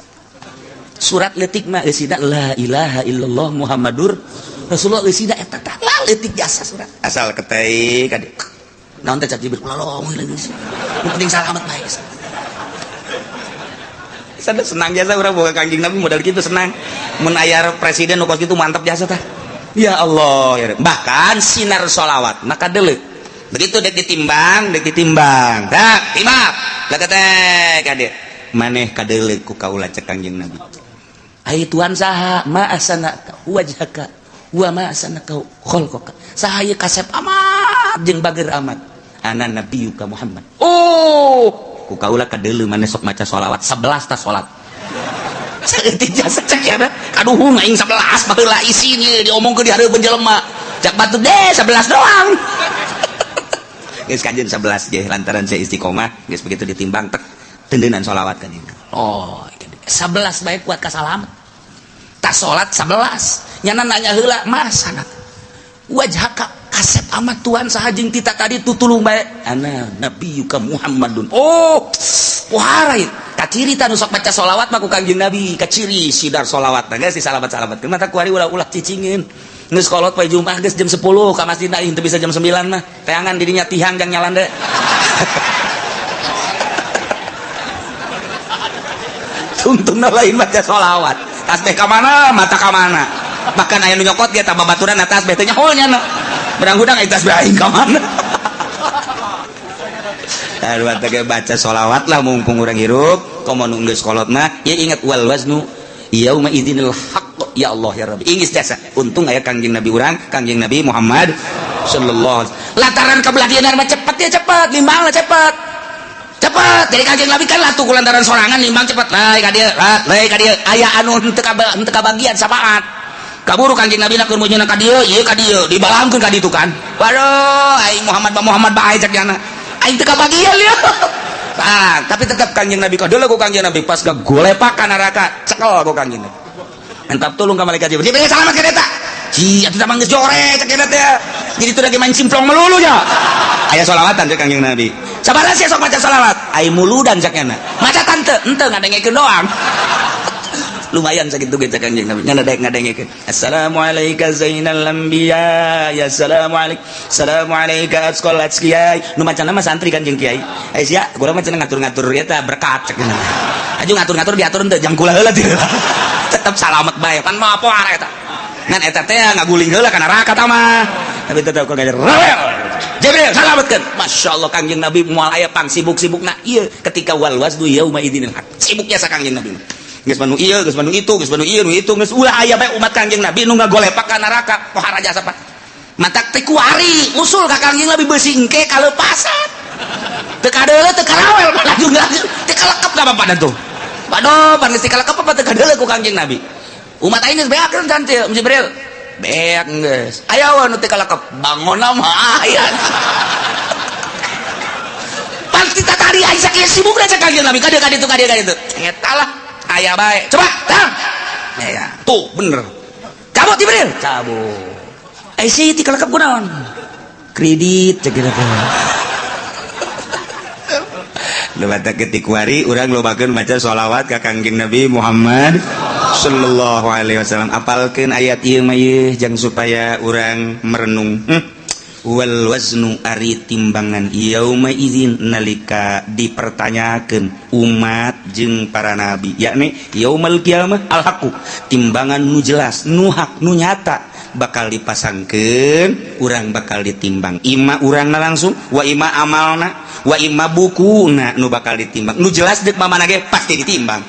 Surat leutik mah eusina la ilaha illallah Muhammadur Rasulullah eusina eta tah la leutik jasa surat. Asal ketek kaditu. Naon teh cak Jibril ulah ngomong lagi. Nu penting salamet bae. Sana senang jasa urang boga Kangjeng Nabi modal kitu senang. Mun aya presiden nu kos kitu mantap jasa tah. Ya Allah ya Rabbi. Bahkan sinar sholawat maka deuleu. Begitu dek ditimbang, dek ditimbang. Tah, timbang. Leketek ka dieu. Maneh kadeuleu ku kaula cek Kangjeng Nabi. Ai Tuhan saha ma asana wajhaka wa ma asana khalqaka. Saha ieu kasep amat jeung bager amat. Ana nabiyuka Muhammad. Oh, ku kaula kadeuleu maneh sok maca sholawat 11 ta salat. Saeutik jasa cek ya kaduhung aing 11 baheula isin ieu diomongkeun di hareupeun jelema. Cak batu deh 11 doang. Geus kajeun 11 ge lantaran saya istiqomah geus begitu ditimbang tek tendenan sholawat kan ini. Oh, 11 bae kuat ka salamet. Tak salat 11. Nyana nanya heula mas sanat. Wajhaka kasep amat Tuhan saha jeung tita tadi tutulung bae. Ana nabiyuka Muhammadun. Oh, pohara ieu. Kaciri tah nu sok baca sholawat mah ku Kangjeng Nabi, kaciri sidar sholawat. Nah, geus disalamat-salamatkeun mata ku ari ulah-ulah cicingin. Geus kolot poe Jumat geus jam 10 ka masjid aing teu bisa jam 9 mah. Teangan dirinya tihang jang nyalande. Tungtungna lain baca sholawat. Tasbih ka mana, mata ka mana. Bahkan aya nu nyokot ge tambah baturan tasbih teh nyaho nya. Berang hudang aya tasbih aing ka mana. Baca sholawat lah mumpung urang hirup komo nu geus kolot mah ya ingat wal waznu yauma idzinil haqq ya Allah ya Rabbi ingis jasa untung aya Kangjeng Nabi urang Kangjeng Nabi Muhammad sallallahu alaihi wasallam. Lantaran ka belah dieu mah cepet ya cepet nimbang lah cepet cepet dari Kangjeng Nabi kan latuh ku lantaran sorangan nimbang cepet lae ka dieu lae ka dieu aya anu henteu kabagian sapaat kaburu Kangjeng Nabi nak keur meunyeuna ka dieu ieu ka dieu dibalangkeun ka ditu kan waduh aing Muhammad ba Muhammad bae cak jana aing teu kabagian ya. Ah, tapi tetap Kangjeng Nabi kadeuleu ku Kangjeng Nabi pas gagolepak ka neraka cekel ku Kangjeng Nabi. Mantap tolong ka malaikat Jibril. Jibril salamat ka eta. Ci atuh mah geus jore cek eta teh. Jadi teu lagi main simplong melulu nya. Aya sholawatan cek Kangjeng Nabi. Sabaraha sia sok maca sholawat? Ai muludan cek nya. Maca tante henteu ngadengekeun doang. Lumayan sakitu ge cek Kangjeng Nabi. Nya daek ngadengekeun. Assalamualaikum zainal anbiya. Ya assalamualaikum. Assalamualaikum asqal kiai. Nu macana mah santri kan jeung kiai. Eh sia, kula mah cenah ngatur-ngatur eta berkat cek nya. Aju ngatur-ngatur diatur henteu jang kula heula teh. Tetep salamet bae. Pan mah poar eta. Ngan eta teh ngaguling heula ka neraka tah mah. Tapi tetep ku ngajar. Jibril salametkeun. Masyaallah Kangjeng Nabi moal aya pang sibuk-sibukna ieu ketika wal waznu yauma idzinil haq. Sibuknya sa Kangjeng Nabi. Geus manu ieu, geus manu itu, geus manu ieu, nu itu, geus ulah aya bae umat Kangjeng Nabi nu ngagolepak ka neraka, pohara jasa pak. Matak teh kuari usul ka Kangjeng Nabi beusi engke kaleupasan. Teu kadeuleu teu karawel laju laju teu kalekep ka bapak tuh. Waduh, pan geus teu kalekep apa teu kadeuleu ku Kangjeng Nabi. Umat aing geus beak kan teh Jibril. Beak geus. Aya we nu teu kalekep, bangonna mah aya. Pan kita tadi aing sakieu sibukna cek Kangjeng Nabi ka dieu ka ditu ka dieu ka ditu. Eta lah aya bae. Coba, tang. Ya, tuh bener. Cabut Jibril, cabut. Eh sih ti kalekep kunaon? Kredit cek kita teh. Lebata ketik wari urang lobakeun maca sholawat ka Kangjeng Nabi Muhammad sallallahu alaihi wasallam. Apalkeun ayat ieu mah ieu jang supaya urang merenung. Wal waznu, ari timbangan, yauma idzin, nalika dipertanyakan umat jeung para nabi, yakni yaumal kiamah, al haqqu, timbangan nu jelas, nu hak, nu nyata bakal dipasangkeun. Urang bakal ditimbang, ima urangna langsung, wa ima amalna, wa ima bukuna nu bakal ditimbang. Nu jelas deuk mamana ge pasti ditimbang.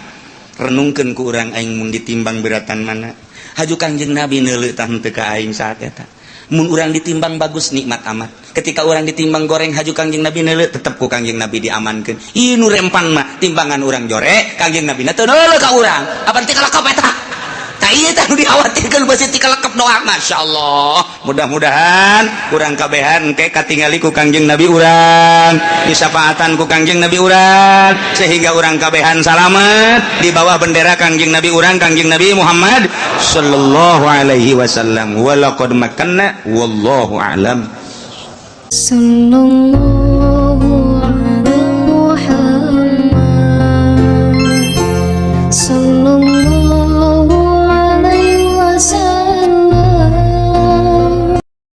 Renungkeun ku urang, aing mun ditimbang beratan mana? Haju Kangjeng Nabi neuleuh tah henteu ka aing saat eta. Mun urang ditimbang bagus, nikmat amat. Ketika urang ditimbang goreng, haju Kangjeng Nabi neuleuh, tetep ku Kangjeng Nabi diamankeun. Ieu nu rempan mah timbangan urang jore, Kangjeng Nabi na teu neuleuh ka urang. Apa ti kalekep eta? Tah, ieu tah nu dikhawatirkeun, beusi ti kalekep doang. Masyaallah, mudah-mudahan urang kabehan engke katingali ku Kangjeng Nabi urang, disafaatan ku Kangjeng Nabi urang, sehingga urang kabehan salamet di bawah bendera Kangjeng Nabi urang, Kangjeng Nabi Muhammad sallallahu alaihi wasallam. Walaqad makanna, wallahu a'lam. Sallallahu